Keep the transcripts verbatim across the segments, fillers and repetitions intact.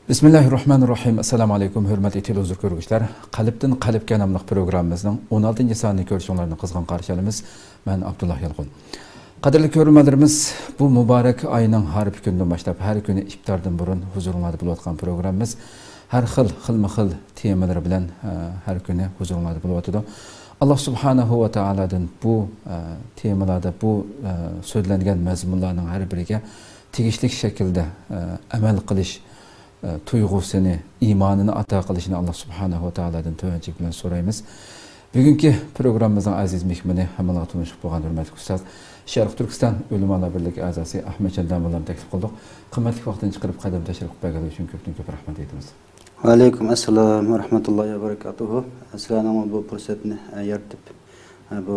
بىسمىللاھىررەھمانىررەھىم. ئەسسالامۇ ئەلەيكۇم، ھۆرمەتلىك تېلېۋىزور كۆرگۈچىلەر. قەلبتىن قەلبكە ناملىق پروگراممىمىزنىڭ ئون ئالتىنچى سانىنى كۆرۈشۈڭلارنى قىزغىن قارشى ئالىمىز. مەن ئابدۇللا يالقۇن. قەدىرلىك كۆرۈرمەنلىرىمىز، بۇ مۇبارەك ئاينىڭ ھارپا كۈنىدىن باشلاپ ھەر كۈنى ئىپتاردىن بۇرۇن ھۇزۇرۇڭلاردا بولۇۋاتقان پروگراممىمىز ھەر خىل، خىلمۇ خىل تېمىلىرى بىلەن، ئە، ھەر كۈنى ھۇزۇرۇڭلاردا بولۇۋاتىدۇ. ئاللا سۇبھانەھۇ ۋە تائالادىن بۇ، ئە، تېمىلاردا، بۇ، ئە، سۆزلەنگەن مەزمۇنلارنىڭ ھەر بىرىگە تېگىشلىك شەكىلدە، ئە، ئەمەل قىلىش، ئە، تۇيغۇسىنى، ئىمانىنى ئاتا قىلىشىنى ئاللا سۇبھانەھۇ ۋە تائالادىن تۆۋەنچىلىك بىلەن سورايمىز. بۈگۈنكى پروگراممىمىزنىڭ ئەزىز مېھمىنى ھەممىڭلارغا تونۇشلۇق بولغان ھۆرمەتلىك ئۇستاز، شەرقىي تۈركىستان ئۆلىمالار بىرلىكى ئەزاسى ئەھمەتجان داموللامنى تەكلىپ قىلدۇق. قىممەتلىك ۋاقتىنى چىقىرىپ قەدەم تەشرىپ قىلىپ بەرگەنلىكى ئۈچۈن كۆپتىن كۆپ رەھمەت ئېيتىمىز. ۋەئەلەيكۇم ئەسسالام ۋە رەھمەتۇللاھى ۋە بەرىكاتۇھۇ. سىلەرنىڭمۇ بۇ پۇرسەتنى، ئە، يارىتىپ، ئە، بۇ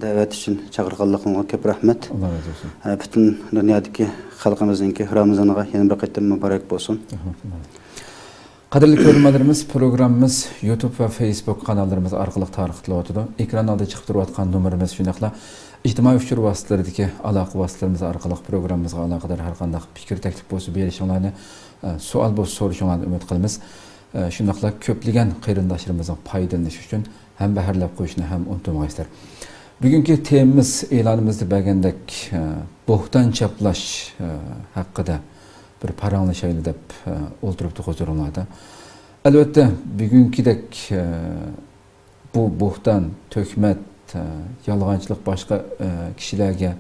دەۋەت ئۈچۈن چاقىرغانلىقىڭلارغا كۆپ رەھمەت. ئاللا رازى بولسۇن. ئە، پۈتۈن دۇنيادىكى خەلقىمىزنىڭكى رامىزانىغا يەنە بىر قېتىم مۇبارەك بولسۇن. رەھمەت. قەدىرلىك كۆرۈرمەنلىرىمىز، پروگراممىمىز يۇتۇب ۋە فېيسبۇك قاناللىرىمىز ئارقىلىق تارقىتىلىۋاتىدۇ. ئېكران ئالدىدا چىقىپ تۇرۇۋاتقان نومۇرىمىز، شۇنداقلا ئىجتىمائىي ئۇچۇر ۋاسىتىلىرىدىكى ئالاقە ۋاسىتىلىرىمىز ئارقىلىق پروگراممىمىزغا ئالاقىدار ھەر قانداق پىكىر، تەكلىپ بولسا بېرىشىڭلارنى، ئە، سوئال بولسا سورىشىڭلارنى ئۈمىد قىلىمىز. ئە، شۇنداقلا كۆپلىگەن قېرىنداشلىرىمىزنىڭ پايدىلىنىشى ئۈچۈن ھەمبەھىرلەپ قويۇشنى ھەم ئۇنتۇمىغايسىلەر. بۈگۈنكى تېمىمىز ئېلانىمىزدا بەرگەندەك، ئە، بوھتان چاپلاش، ئە، ھەققىدە بىر پاراڭلىشايلى دەپ، ئە، ئولتۇرۇپتۇق ھۇزۇرۇڭلاردا. ئەلۋەتتە، بۈگۈنكىدەك، ئە، بۇ بوھتان، تۆھمەت، ئە، يالغانچىلىق باشقا، ئە، كىشىلەرگە،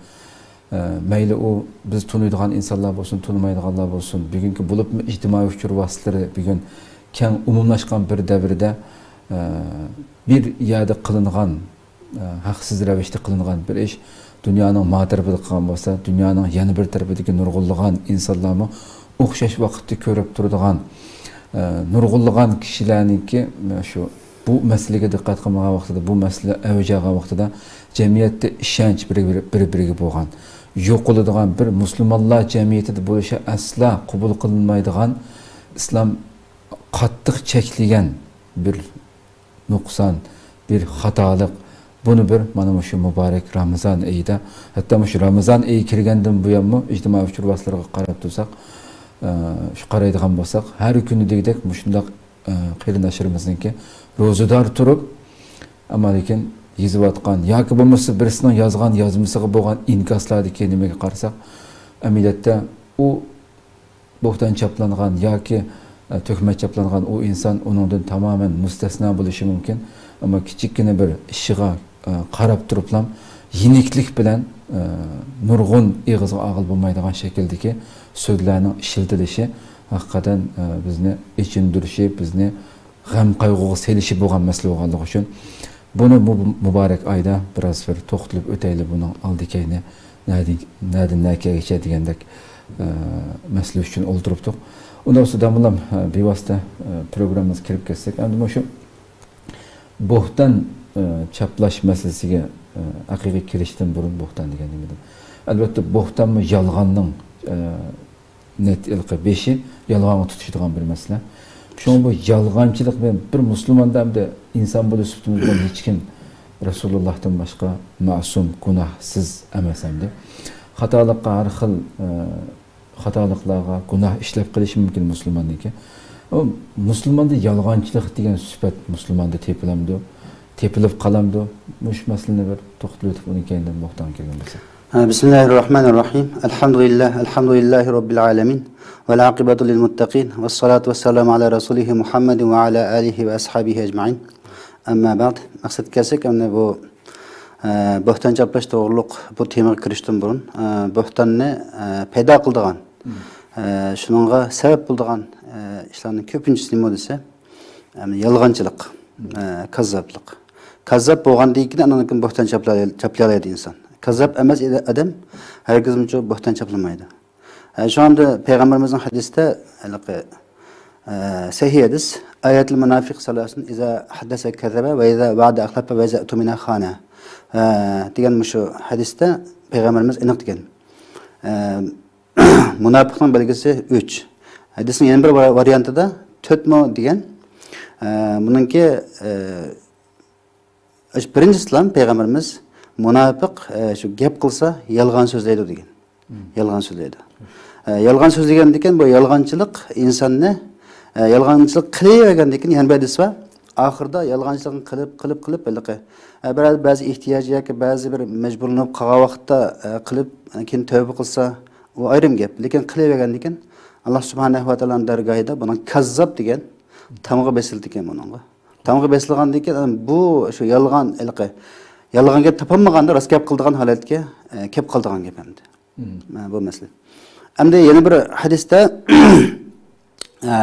ئە، مەيلى ئۇ بىز تونۇيدىغان ئىنسانلار بولسۇن، تونۇمايدىغانلار بولسۇن، بۈگۈنكى بولۇپمۇ ئىجتىمائىي ئۇچۇر ۋاسىتىلىرى بۈگۈن كەڭ ئومۇملاشقان بىر دەۋردە، ئە، بىر يەردە قىلىنغان، ئە، ھەقسىز رەۋىشتە قىلىنغان بىر ئىش دۇنيانىڭ ما تەرىپىدە قىلغان بولسا، دۇنيانىڭ يەنە بىر تەرىپىدىكى نۇرغۇنلىغان ئىنسانلارمۇ ئوخشاش ۋاقىتتا كۆرۈپ تۇرىدىغان، ئە، نۇرغۇنلىغان كىشىلەرنىڭكى، ئە، شۇ بۇ مەسىلىگە دىققەت قىلمىغان ۋاقتىدا، بۇ مەسىلە ئەۋج ئالغان ۋاقتىدا جەمئىيەتتە ئىشەنچ بىر-، بىر-، بىر-بىرىگە بولغان، يوقىلىدىغان، بىر مۇسۇلمانلار جەمئىيىتىدە بولۇشى ئەسلا قوبۇل قىلىنمايدىغان، ئىسلام قاتتىق چەكلىگەن بىر نۇقسان، بىر خاتالىق. بۇنى بىر مانا مۇشۇ مۇبارەك رامىزان ئېيىدا، ھەتتا مۇشۇ رامىزان ئېيى كىرگەندىن بۇيانمۇ ئىجتىمائىي ئۇچۇر ۋاسىتىلىرىغا قاراپ تۇرساق، ئە، شۇ قارايدىغان بولساق، ھەر كۈنى دېگۈدەك مۇشۇنداق، ئە، قېرىنداشلىرىمىزنىڭكى روزىدار تۇرۇپ، ئەمما لېكىن يېزىۋاتقان ياكى بولمىسا بىرسىنىڭ يازغان يازمىسىغا بولغان ئىنكاسلاردىكى نېمىگە قارىساق، ئەمەلىيەتتە ئۇ بوھتان چاپلانغان ياكى، ئە، تۆھمەت چاپلانغان ئۇ ئىنسان ئۇنىڭدىن تامامەن مۇستەسنا بولۇشى مۇمكىن. ئەمما كىچىككىنە بىر ئىشىغا، ئە، قاراپ تۇرۇپلا يېنىكلىك بىلەن، ئە، نۇرغۇن ئېغىزغا ئالغىلى بولمايدىغان شەكىلدىكى سۆزلەرنىڭ ئىشلىتىلىشى ھەقىقەتەن، ئە، بىزنى ئېچىندۇرۇشى، بىزنى غەم-قايغۇغا سېلىشى بولغان مەسىلە بولغانلىقى ئۈچۈن، بۇنى بۇ مۇبارەك ئايدا بىراز بىر توختىلىپ ئۆتەيلى، بۇنىڭ ئالدى-كەينى نەدىن، نەدىن نەگىچە دېگەندەك، ئە، مەسىلە ئۈچۈن ئولتۇرۇپتۇق. ئۇنداق بولسا، داموللام، ئە، بىۋاسىتە، ئە، پروگراممىمىزغا كىرىپ كەتسەك، ئەمدى مۇشۇ بوھتان، ئە، چاپلاش مەسىلىسىگە، ئە، ھەقىقىي كىرىشتىن بۇرۇن، بوھتان دېگەن نېمىدىن؟ ئەلۋەتتە، بوھتانمۇ يالغاننىڭ، ئە، نەت-، ھېلىقى بېشى يالغانغا تۇتىشىدىغان بىر مەسىلە. شۇڭا بۇ يالغانچىلىق بىلەن بىر مۇسۇلماندا ئەمدى ئىنسان بولۇش سۈپىتىمىز بىلەن ھېچكىم رەسۇلۇللاھتىن باشقا مەسۇم، گۇناھسىز ئەمەس ئەمدى. خاتالىققا ھەر خىل، ئە، خاتالىقلارغا، گۇناھ ئىشلەپ قېلىشى مۇمكىن مۇسۇلماندىكى. ئەمما مۇسۇلماندا يالغانچىلىق دېگەن سۈپەت مۇسۇلماندا تېپىلامدۇ؟ تېپىلىپ قالامدۇ؟ مۇشۇ مەسىلىنى بىر توختىلىۋېتىپ، ئۇنىڭ كەينىدىن بوھتانغا كىرگەن بولساق. بسم الله الرحمن الرحيم. الحمد لله، الحمد لله رب العالمين، والعاقبة للمتقين، والصلاة والسلام على رسوله محمد وعلى آله وأصحابه أجمعين. أما بعد. مەقسەتكە كەلسەك، ئەمدى بۇ، ئە، بوھتان چاپلاش توغرۇلۇق بۇ تېمىغا كىرىشتىن بۇرۇن، ئە، بوھتاننى، ئە، پەيدا قىلىدىغان، ئە، شۇنىڭغا سەۋەب بولىدىغان، ئە، ئىشلارنىڭ كۆپىنچىسى نېمە دېسە، ئەمدى يالغانچىلىق، ئە، كاززاپلىق. كاززاپ بولغاندىن كېيىن ئاندىن كېيىن بوھتان چاپلاي-، چاپلىيالايدۇ ئىنسان. كاززاپ ئەمەس ئادەم ھەرگىزمۇ بوھتان چاپلىمايدۇ. ئە، شۇڭا پەيغەمبىرىمىزنىڭ ھەدىسىدە، ھېلىقى، ئە، سەھىھ ھەدىس، «آية المنافق ثلاث، إذا حدث كذب، وإذا وعد أخلف، وإذا اؤتمن خان.» ئە، دېگەن مۇشۇ ھەدىستە پەيغەمبىرىمىز ئېنىق دېگەن. ئە، مۇناپىقنىڭ بەلگىسى ئۈچ. ھەدىسنىڭ يەنە بىر ۋا-، ۋارىيانتىدا تۆتمۇ دېگەن. ئە، بۇنىڭكى، ئە، بىرىنچىسىلا پەيغەمبىرىمىز مۇناپىق، ئە، شۇ گەپ قىلسا يالغان سۆزلەيدۇ دېگەن. يالغان سۆزلەيدۇ. ئە، يالغان سۆزلىگەندىكىن بۇ يالغانچىلىق ئىنساننى، ئە، يالغانچىلىق قىلىۋەرگەندىن كېيىن يەنە بىر ھەدىس بار. ئاخىرىدا يالغانچىلىقنى قىلىپ، قىلىپ، قىلىپ، ھېلىقى، ئە، بىرەر، بەزى ئېھتىياج ياكى بەزى بىر مەجبۇرلىنىپ قالغان ۋاقىتتا، ئە، قىلىپ، كېيىن تەۋبە قىلسا، ئۇ ئايرىم گەپ. لېكىن قىلىۋەرگەندىن كېيىن، ئاللا سۇبھانەھۇ ۋە تائالانىڭ دەرگاھىدا بۇنىڭ كاززاب دېگەن تامغا بېسىلىدىكەن بۇنىڭغا. تامغا بېسىلغاندىن كېيىن، بۇ شۇ يالغان، ھېلىقى، يالغان گەپ تاپالمىغاندا راست گەپ قىلىدىغان ھالەتكە، ئە، كېلىپ قالىدىغان گەپ ئەمدى. مم. مە، بۇ مەسىلە. ئەمدى يەنە بىر ھەدىستە، ئە،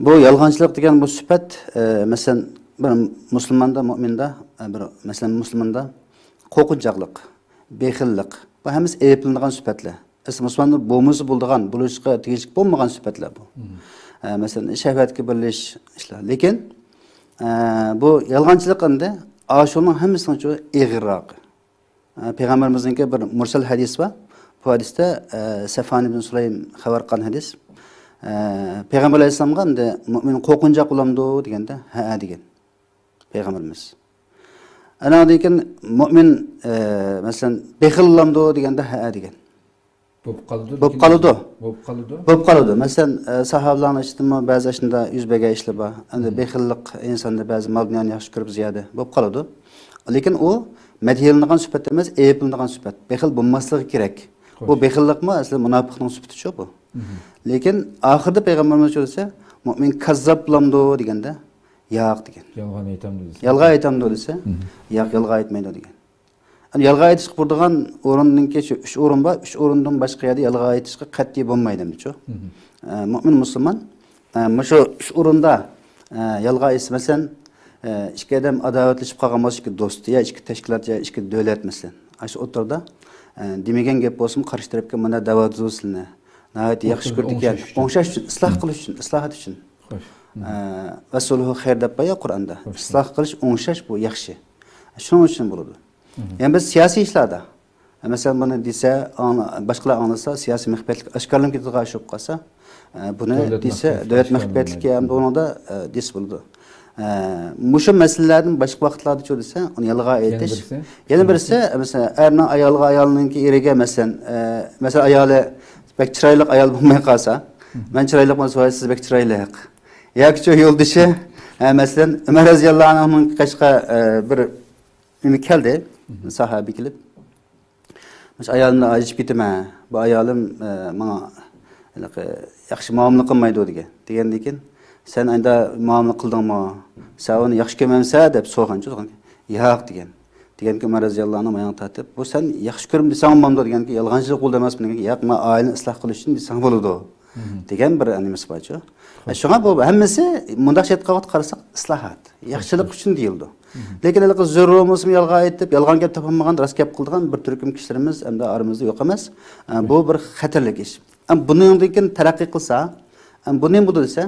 بۇ يالغانچىلىق دېگەن بۇ سۈپەت، ئە، مەسىلەن، بىر مۇسۇلماندا، مۇئمىندا، ئە، بىر، مەسىلەن، مۇسۇلماندا قورقۇنچاقلىق، بېخىللىق، بۇ ھەممىسى ئەيىبلىنىدىغان سۈپەتلەر. ئەسلى مۇسۇلماندا بولمىسا بولىدىغان، بولۇشقا تېگىشلىك بولمىغان سۈپەتلەر بۇ. مم. ئە، مەسىلەن، شەھۋەتكە بېرىلىش ئىشلار. لېكىن، ئە، بۇ يالغانچىلىق ئەمدى ئاشۇنىڭ ھەممىسىنىڭ ئېغىرراقى. ئە، پەيغەمبىرىمىزنىڭكى بىر مۇرسەل ھەدىس بار. بۇ ھەدىستە، ئە، سەفۋان ئىبن سۇلەيم خەۋەر قىلغان ھەدىس. ئە، پەيغەمبەر ئەلەيھىسسالامغا ئەمدى مۇئمىن قورقۇنچاق بولامدۇ دېگەندە، ھەئە دېگەن پەيغەمبىرىمىز. ئاناندىن كېيىن مۇئمىن، ئە، مەسىلەن، بېخىل بولامدۇ دېگەندە، ھەئە دېگەن. بولۇپ قالىدۇ، بولۇپ لېكىن قالىدۇ. بولۇپ قالىدۇ. بولۇپ قالىدۇ. مەسىلەن، ئە، ساھابىلارنىڭ ئىچىدىمۇ بەزى ئاشۇنداق يۈز بەرگەن ئىشلار بار. ئەمدى مم. بېخىللىق ئىنساندا بەزى مال دۇنيانى ياخشى كۆرۈپ زىيادە. بولۇپ قالىدۇ. لېكىن ئۇ مەدھىيەلىنىدىغان سۈپەت ئەمەس، ئەيىبلىنىدىغان سۈپەت. بېخىل بولماسلىقى كېرەك. بۇ خوش. بېخىللىقمۇ ئەسلى مۇناپىقنىڭ سۈپىتىچۇ بۇ. مم. لېكىن ئاخىرىدا پەيغەمبىرىمىز شۇ دېسە، مۇئمىن كاززاب بولامدۇ دېگەندە، ياق دېگەن. يالغان ئېيتامدۇ دېسە. يالغان ئېيتامدۇ دېسە، مم. ياق، يالغان ئېيتمايدۇ دېگەن. يەنى يالغان ئېيتىشقا بولىدىغان ئورۇننىڭكى شۇ ئۈچ ئورۇن بار، ئۈچ ئورۇندىن باشقا يەردە يالغان ئېيتىشقا قەتئىي بولمايدۇ، دېمەكچۇ. مم. ئە، مۇئمىن مۇسۇلمان، ئە، مۇشۇ ئۈچ ئورۇندا، ئە، يالغان ئېيتسا، مەسىلەن، ئە، ئىككى ئادەم ئاداۋەتلىشىپ قالغان بولسا، ئىككى دوست يا ئىككى تەشكىلات يا ئىككى دۆلەت، مەسىلەن، ئاشۇ ئوتتۇرىدا، ئە، دېمىگەن گەپ بولسىمۇ، قارشى تەرەپكە مانا دەۋاتىدۇ سىلىنى، ناھايىتى ياخشى ئوتتۇرىدا كۆرىدىكەن، ئوڭشاش ئۈچۈن. ئوڭشاش ئۈچۈن، ئىسلاھ مم. قىلىش ئۈچۈن، ئىسلاھات ئۈچۈن. خوش. مم. ئە، ۋەسۇلۇھۇ خەير دەپ بار يا قۇرئاندا. خوش. ئىسلاھ قىلىش، ئوڭشاش بۇ ياخشى. شۇنىڭ ئۈچۈن بولىدۇ. مم. يەنە بىر سىياسىي ئىشلاردا، مەسىلەن، بۇنى دېسە، ئاڭلا-، باشقىلار ئاڭلىسا، سىياسىي مەخپىيەتلىك ئاشكارىلىنىپ كېتىدىغان ئىش بولۇپ قالسا، ئە، بۇنى دۆلەت دېسە، مەخپىيەتلىكى دۆلەت ئاشكارىلىنىدۇ. مەخپىيەتلىكى ھەمدە ئۇنىڭدا، ئە، دېسە بولىدۇ. ئە، مۇشۇ مەسىلىلەردىن باشقا ۋاقىتلاردىچۇ دېسە، ئۇنى يالغان يەنە ئېيتىش. بىرسى؟ يەنە بىرسى، مەسىلەن، ئەرنىڭ ئايالغا، ئايالنىڭكى ئېرىگە، مەسىلەن، ئە، مەسىلەن، ئايالى بەك چىرايلىق ئايال بولماي قالسا، مم. مەن چىرايلىق بولسا، ۋاي، سىز بەك چىرايلىق. ياكىچۇ يولدىشى، ئە، مەسىلەن، ئۆمەر رەزىياللاھۇ ئەنھۇنىڭ قېشىغا، ئە، بىر نېمە كەلدى، مم. ساھابە كېلىپ، مۇشۇ ئايالىمنى ئاجرىشىپ كېتىمەن، بۇ ئايالىم، ئە، ماڭا ھېلىقى ياخشى مۇئامىلە قىلمايدۇ دېگەن. دېگەندىن كېيىن، سەن ئەمدى مۇئامىلە قىلدىڭمۇ؟ سەن ئۇنى ياخشى كۆرمەمسەن؟ دەپ سورىغانچۇ. ياق دېگەن. دېگەنكى ئۆمەر رەزىياللاھۇ ئەنھۇ ئاياغنى تارتىپ، بۇ سەن ياخشى كۆرمە دېسەڭ بولامدۇ دېگەنكى، يالغانچىلىق بولىدۇ ئەمەسمۇ دېگەنكى، ياق، مەن ئائىلىنى ئىسلاھ قىلىش ئۈچۈن دېسەڭ بولىدۇ. مم. دېگەن بىر نېمىسى بارچۇ. خوش. شۇڭا بۇ ھەممىسى مۇنداق شەرتقە قارىساق ئىسلاھات، ياخشىلىق ئۈچۈن دېيىلىدۇ. مم. لېكىن ھېلىقى زۆرۈر بولسىمۇ يالغان ئېيتىپ، يالغان گەپ تاپالمىغان، راست گەپ قىلىدىغان بىر تۈركۈم كىشىلىرىمىز ئەمدى ئارىمىزدا يوق ئەمەس. ئە، بۇ بىر خەتەرلىك ئىش. ئەم، بۇنىڭدىن كېيىن تەرەققىي قىلسا، ئەم، بۇ نېمە بولىدۇ دېسە،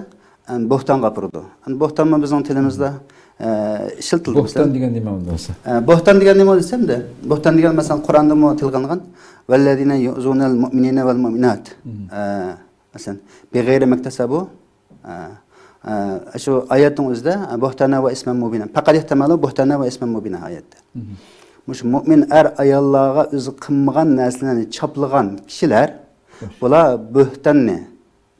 ئەم، بوھتانغا ئاپىرىدۇ. ئەم، بوھتانمۇ بىزنىڭ تىلىمىزدا، ئە، ئىشلىتىلىدۇ. بوھتان دېگەن نېمە بولسا؟ ئە، بوھتان دېگەن نېمە دېسەم دە، بوھتان دېگەن، مەسىلەن، قۇرئاندىمۇ تىلغا ئالىنغان، ۋەللەزىنە يۇزۇنەل مۇئمىنىنە ۋەل مۇئمىنات. مم. ئە، مەسىلەن، بىغەيرى مەكتەسەبۇ. ئە، ئە، شۇ ئايەتنىڭ ئۆزىدە، بوھتانا ۋە ئىسمەن مۇبىنا. پەقەت ئىھتىمالۇ بوھتانا ۋە ئىسمەن مۇبىنا ئايەتتە. مم. مۇشۇ مۇئمىن ئەر ئاياللارغا ئۆزى قىلمىغان نەرسىلەرنى چاپلىغان كىشىلەر، خوش. بۇلار بۆھتاننى،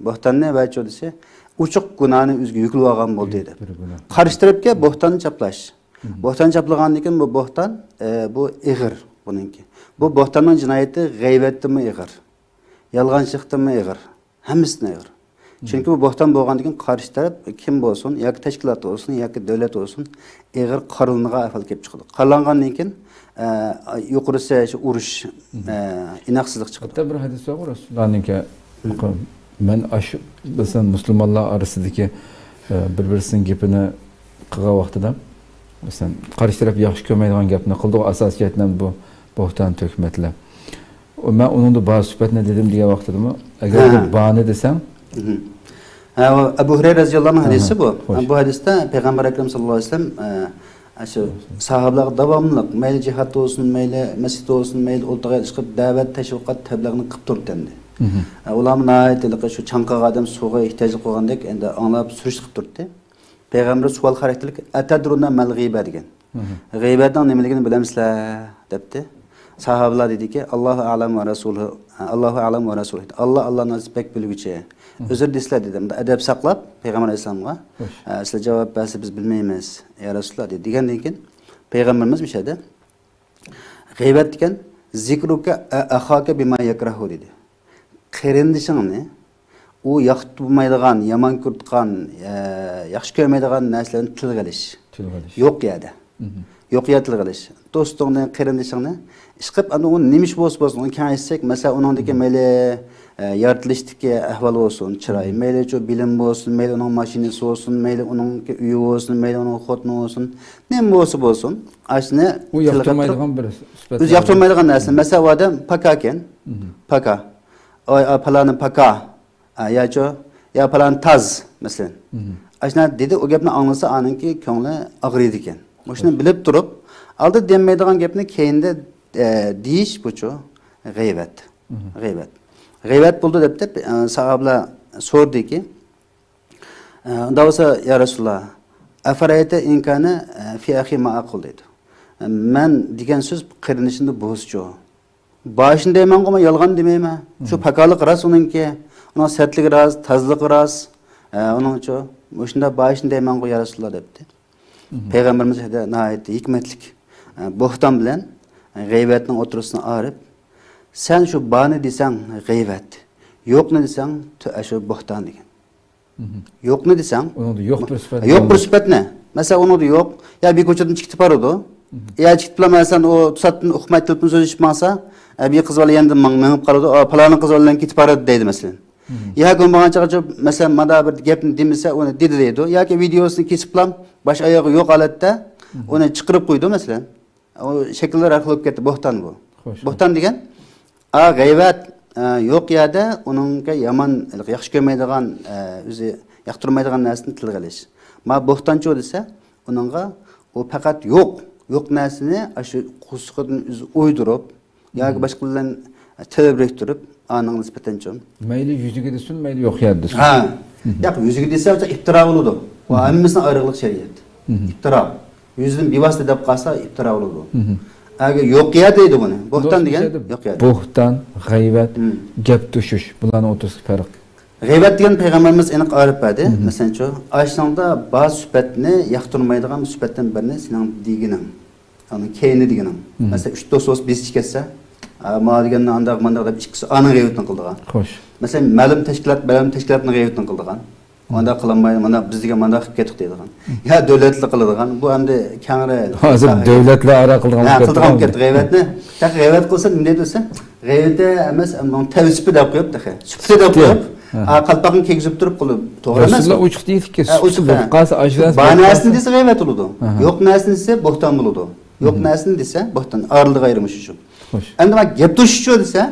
بوھتاننى ۋە چۆدىسى ئوچۇق گۇناھنى ئۆزىگە يۈكلىۋالغان بولدى دەپ. بىر گۇناھ. قارشى تەرەپكە بوھتاننى چاپلاش. مم. بوھتان چاپلىغاندىن كېيىن بۇ بوھتان، ئە، بۇ ئېغىر بۇنىڭكى. بۇ بوھتاننىڭ جىنايىتى غەيۋەتتىنمۇ ئېغىر، يالغانچىلىقتىنمۇ ئېغىر، ھەممىسىدىن ئېغىر. مم. چۈنكى بۇ بوھتان بولغاندىن كېيىن قارشى تەرەپ كىم بولسۇن، ياكى تەشكىلات بولسۇن، ياكى دۆلەت بولسۇن، ئېغىر قارىلىنىدىغان ئەھۋال كېلىپ چىقىدۇ. قارىلانغاندىن كېيىن، ئە، يۇقىرىسى شۇ ئۇرۇش، مم. ئە، ئىناقسىزلىق چىقىدۇ. ھەتتا بىر ھەدىس بارغۇ، رەسۇلۇللانىڭكى، مم. مەن ئاشۇ، مەسىلەن، مۇسۇلمانلار ئارىسىدىكى، ئە، بىر-بىرسىنىڭ گېپىنى قىلغان ۋاقتىدا، مەسىلەن، قارشى تەرەپ ياخشى كۆرمەيدىغان گەپنى قىلدىغۇ، ئاساسىي جەھەتتىن بۇ بوھتان، تۆھمەتلەر. ئۇ، مەن ئۇنىڭدا بار سۈپەتنى دېدىم دېگەن ۋاقتىدىمۇ، ئەگەر ھە. بارنى دېسەڭ. مم. ھە، ئەبۇ ھۇرەيرە رەزىياللاھۇ ئەنھۇ ھەدىسى بۇ. خوش. بۇ ھەدىستە پەيغەمبەر ئەكرەم ساللاللاھۇ ئەلەيھى ۋەسەللەم، ئە، ئاشۇ ساھابىلارغا داۋاملىق، مەيلى جىھاد بولسۇن، مەيلى مەسچىت بولسۇن، مەيلى ئولتۇرغان ئىشقا دەۋەت، تەشۋىقات، تەبلىغنى قىلىپ تۇرىدۇ ئەمدى. مم. ئە، ئۇلارمۇ ناھايىتى ھېلىقى شۇ چاڭقىغان ئادەم سۇغا ئېھتىياجلىق بولغاندەك، ئەمدى ئاڭلاپ سۈرۈشتە قىلىپ تۇردى. پەيغەمبەر سوئال خاراكتېرلىك، «ئەتەدرۇنە مەل غىبە؟» دېگەن. مم. «غىبەتنىڭ نېمىلىكىنى بىلەمسىلەر؟» دەپتۇ. ساھابىلار دېدىكى، «ئاللاھۇ ئەلەم ۋە رەسۇلۇ، ئاللاھۇ ئەلەم ۋە رەسۇلۇ.» ئاللا، ئاللانىڭ ئۆزى بەك بىلگۈچى. ئۆزلىرى دېسىلە دېدى. ئەدەپ ساقلاپ، پەيغەمبەر ئەلەيھىسسالامغا، «سىلەر جاۋاب بەرسە بىز بىلمەيمىز، يا رەسۇلاللا» دېدى. دېگەندىن كېيىن پەيغەمبىرىمىز مۇشۇ يەردە، «غەيۋەت دېگەن، ذىكرۇكە ئەخاكە بىما يەكرەھۇ» دېدى. قېرىندىشىڭنى، ئۇ ياقتۇرمايدىغان، يامان كۆرىدىغان، ئە، ياخشى كۆرمەيدىغان نەرسىلەرنى تىلغا ئېلىش. تىلغا ئېلىش. يوق يەردە. مھم. يوق يەردە تىلغا ئېلىش. دوستۇڭنى، قېرىندىشىڭنى، ئىشقىلىپ، ئەمدى ئۇ نېمە ئىش بولسا بولسۇن، ئۇنى كېڭەيتسەك، مەسىلەن، ئۇنىڭدىكى مھم. مەيلى، ئە، يارىتىلىشتىكى ئەھۋال بولسۇن، چىرايى، مھم. مەيلى شۇ بىلىم بولسۇن، مەيلى ئۇنىڭ ماشىنىسى بولسۇن، مەيلى ئۇنىڭكى ئۆيى بولسۇن، مەيلى ئۇنىڭ خوتۇنى بولسۇن، نېمە بولسا بولسۇن، ئاشۇنى ئۇ تىلغا تۇرۇپ، ياقتۇرمايدىغان بىر سۈپەت ئۆزى ياقتۇرمايدىغان نەرسە. مھم. مەسىلەن، ئۇ ئادەم پاكا ئىكەن. مھم. پاكا. ئاي، ئاي، پالانى پاكا. ئا، ياچۇ، يا پالان تاز، مەسىلەن. مھم. ئاشۇنداق دېدى، ئۇ گەپنى ئاڭلىسا، ئانىڭكى كۆڭلى ئاغرىيدىكەن. مۇشۇنى بىلىپ تۇرۇپ، ئالدىدا دېمەيدىغان گەپنى كەينىدە، ئە، دېيىش بۇچۇ غەيۋەت. مھم. غەيۋەت. غەيۋەت بولدى دەپ، دەپ، ئە، ساھابىلار سورىدىكى، ئە، ئۇنداق بولسا، يا رەسۇلاللا، ئەفەرەيتە ئىن كانە، ئە، فى ئەخى ما ئەقۇل دەيدۇ. ئە، مەن دېگەن سۆز قېرىندىشىمدا بولسىچۇ؟ باشىنى دەيمەنغۇ، مەن يالغان دېمەيمەن. شۇ مم. پاكالىق راست ئۇنىڭكى. ئۇنىڭ سەتلىكى راست، تازىلىقى راست. ھە، ئۇنىڭچۇ، مۇشۇنداق باشىنى دەيمەنغۇ، يا رەسۇلاللا، دەپتى. مم. پەيغەمبىرىمىز ھەدە ناھايىتى ھېكمەتلىك. ھە، بوھتان بىلەن غەيۋەتنىڭ ئوتتۇرىسىنى ئايرىپ، سەن شۇ بارنى دېسەڭ غەيۋەت، يوقنى دېسەڭ تۆ-، شۇ بوھتان دېگەن. مم. يوقنى دېسەڭ، ئۇنىڭدا يوق بىر سۈپەت يوق بىر سۈپەتنى. مەسىلەن، ئۇنىڭدا يوق. يا بىر كوچىدىن چىقىپ بارىدۇ. مم. يا چىقىپ بارماي، مەسىلەن، ئۇ توساتتىن ئۇقماي تېلېفون سۆزلىشىپ ماڭسا، ئە، بىر قىز بالا يېنىدىن ماڭ-، مېڭىپ قالىدۇ، ئا، پالانىڭ قىز بالا بىلەن كېتىپ بارىدۇ دەيدۇ، مەسىلەن. مم. يا گۇمباغان چاغىچە، مەسىلەن، مانا بىر گەپنى دېمىسە، ئۇنى دېدى دەيدۇ. ياكى ۋىدېيوسىنى كېسىپلا، باش ئايىغى يوق ھالەتتە، مم. ئۇنى چىقىرىپ قويىدۇ، مەسىلەن. ئۇ شەكىللەر ھەر خىل بولۇپ كەتتى، بوھتان بۇ. خوش. بوھتان دېگەن، ئا، غەيۋەت، ئە، يوق يەردە ئۇنىڭغا يامان، ياخشى كۆرمەيدىغان، ئە، ئۆزى ياقتۇرمايدىغان نەرسىنى تىلغا ئېلىش. ما بوھتانچۇ دېسە، ئۇنىڭغا ئۇ پەقەت يوق، يوق نەرسىنى ئاشۇ قورسىقىدىن ئۆزى ئويدۇرۇپ، ياكى مم. باشقا بىلەن تەۋە بىرىكتۈرۈپ، ئانىڭغا نىسبەتەنچۇ. مەيلى يۈزىگە دېسۇن، مەيلى يوق يەردە دېسۇن. ھە. مم. ياق، يۈزىگە دېسە، ئىپتىرا بولىدۇ. ئۇ مم. ھەممىسىنىڭ ئايرىغلىق شەرىيەت. مم. ئىپتىرا. يۈزىدىن بىۋاسىتە دەپ قالسا، ئىپتىرا بولىدۇ. مم. ئەگەر يوق يەر دەيدۇ بۇنى. بوھتان دېگەن يوق يەر. بوھتان، غەيۋەت، مم. گەپ توشۇش، بۇلارنىڭ ئوتتۇرىسىدىكى پەرق. غەيۋەت دېگەن پەيغەمبىرىمىز ئېنىق ئايرىپ بەردى. مم. مەسىلەنچۇ، ئاشۇنىڭدا بار سۈپەتنى ياقتۇرمايدىغان سۈپەتتىن بىرنى سېنىڭ دېگىنىڭ. ئۇنىڭ كەينى دېگىنىڭ. مم. مەسىلەن، ئۈچ دوست بولسا بىرسى كەتسە، ئا، ما دېگەننى ئانداق، مانداق دەپ ئىككىسى ئانىڭ غەيۋىتىنى قىلىدىغان. خوش. مەسىلەن، مەلۇم تەشكىلات، مەلۇم تەشكىلاتنىڭ غەيۋىتىنى قىلىدىغان. مم. مانداق قىلالماي، مانا بىز دېگەن مانداق قىلىپ كەتتۇق دەيدىغان. مم. يا دۆلەتلەر قىلىدىغان. بۇ ئەمدى كەڭرى ھازىر دۆلەتلەر ئارا قىلىدىغان ھە، بولۇپ قىلىدىغان بولۇپ كەتتى. كەتتى غەيۋەتنى. تېخى غەيۋەت قىلسا نېمە دەيدۇ دېسە، غەيۋىتى ئەمەس، ئەمما تەۋە سۈپى دەپ قويۇپ تېخى. سۈپىتى دەپ قويۇپ، ھە. ئا، قالپاقنى كىيگۈزۈپ تۇرۇپ قىلىپ، توغرا ئەمەسمۇ؟ رەسۇلۇللا ئوچۇق دېيدىكى، ھە، سۈپىتى ئوچۇق، بولۇپ ھە. قالسا، ئاشۇ نەرسە بار بولۇپ نەرسىنى قالسا. دېسە غەيۋەت بولىدۇ. ئاھا. يوق نەرسىنى دېسە بوھتان بولىدۇ. يوق مم. نەرسىنى دېسە بوھتان. ئارىلىقى ئايرىمى شۇ. خوش. ئەمدى مانا گەپ توشۇشچۇ دېسە،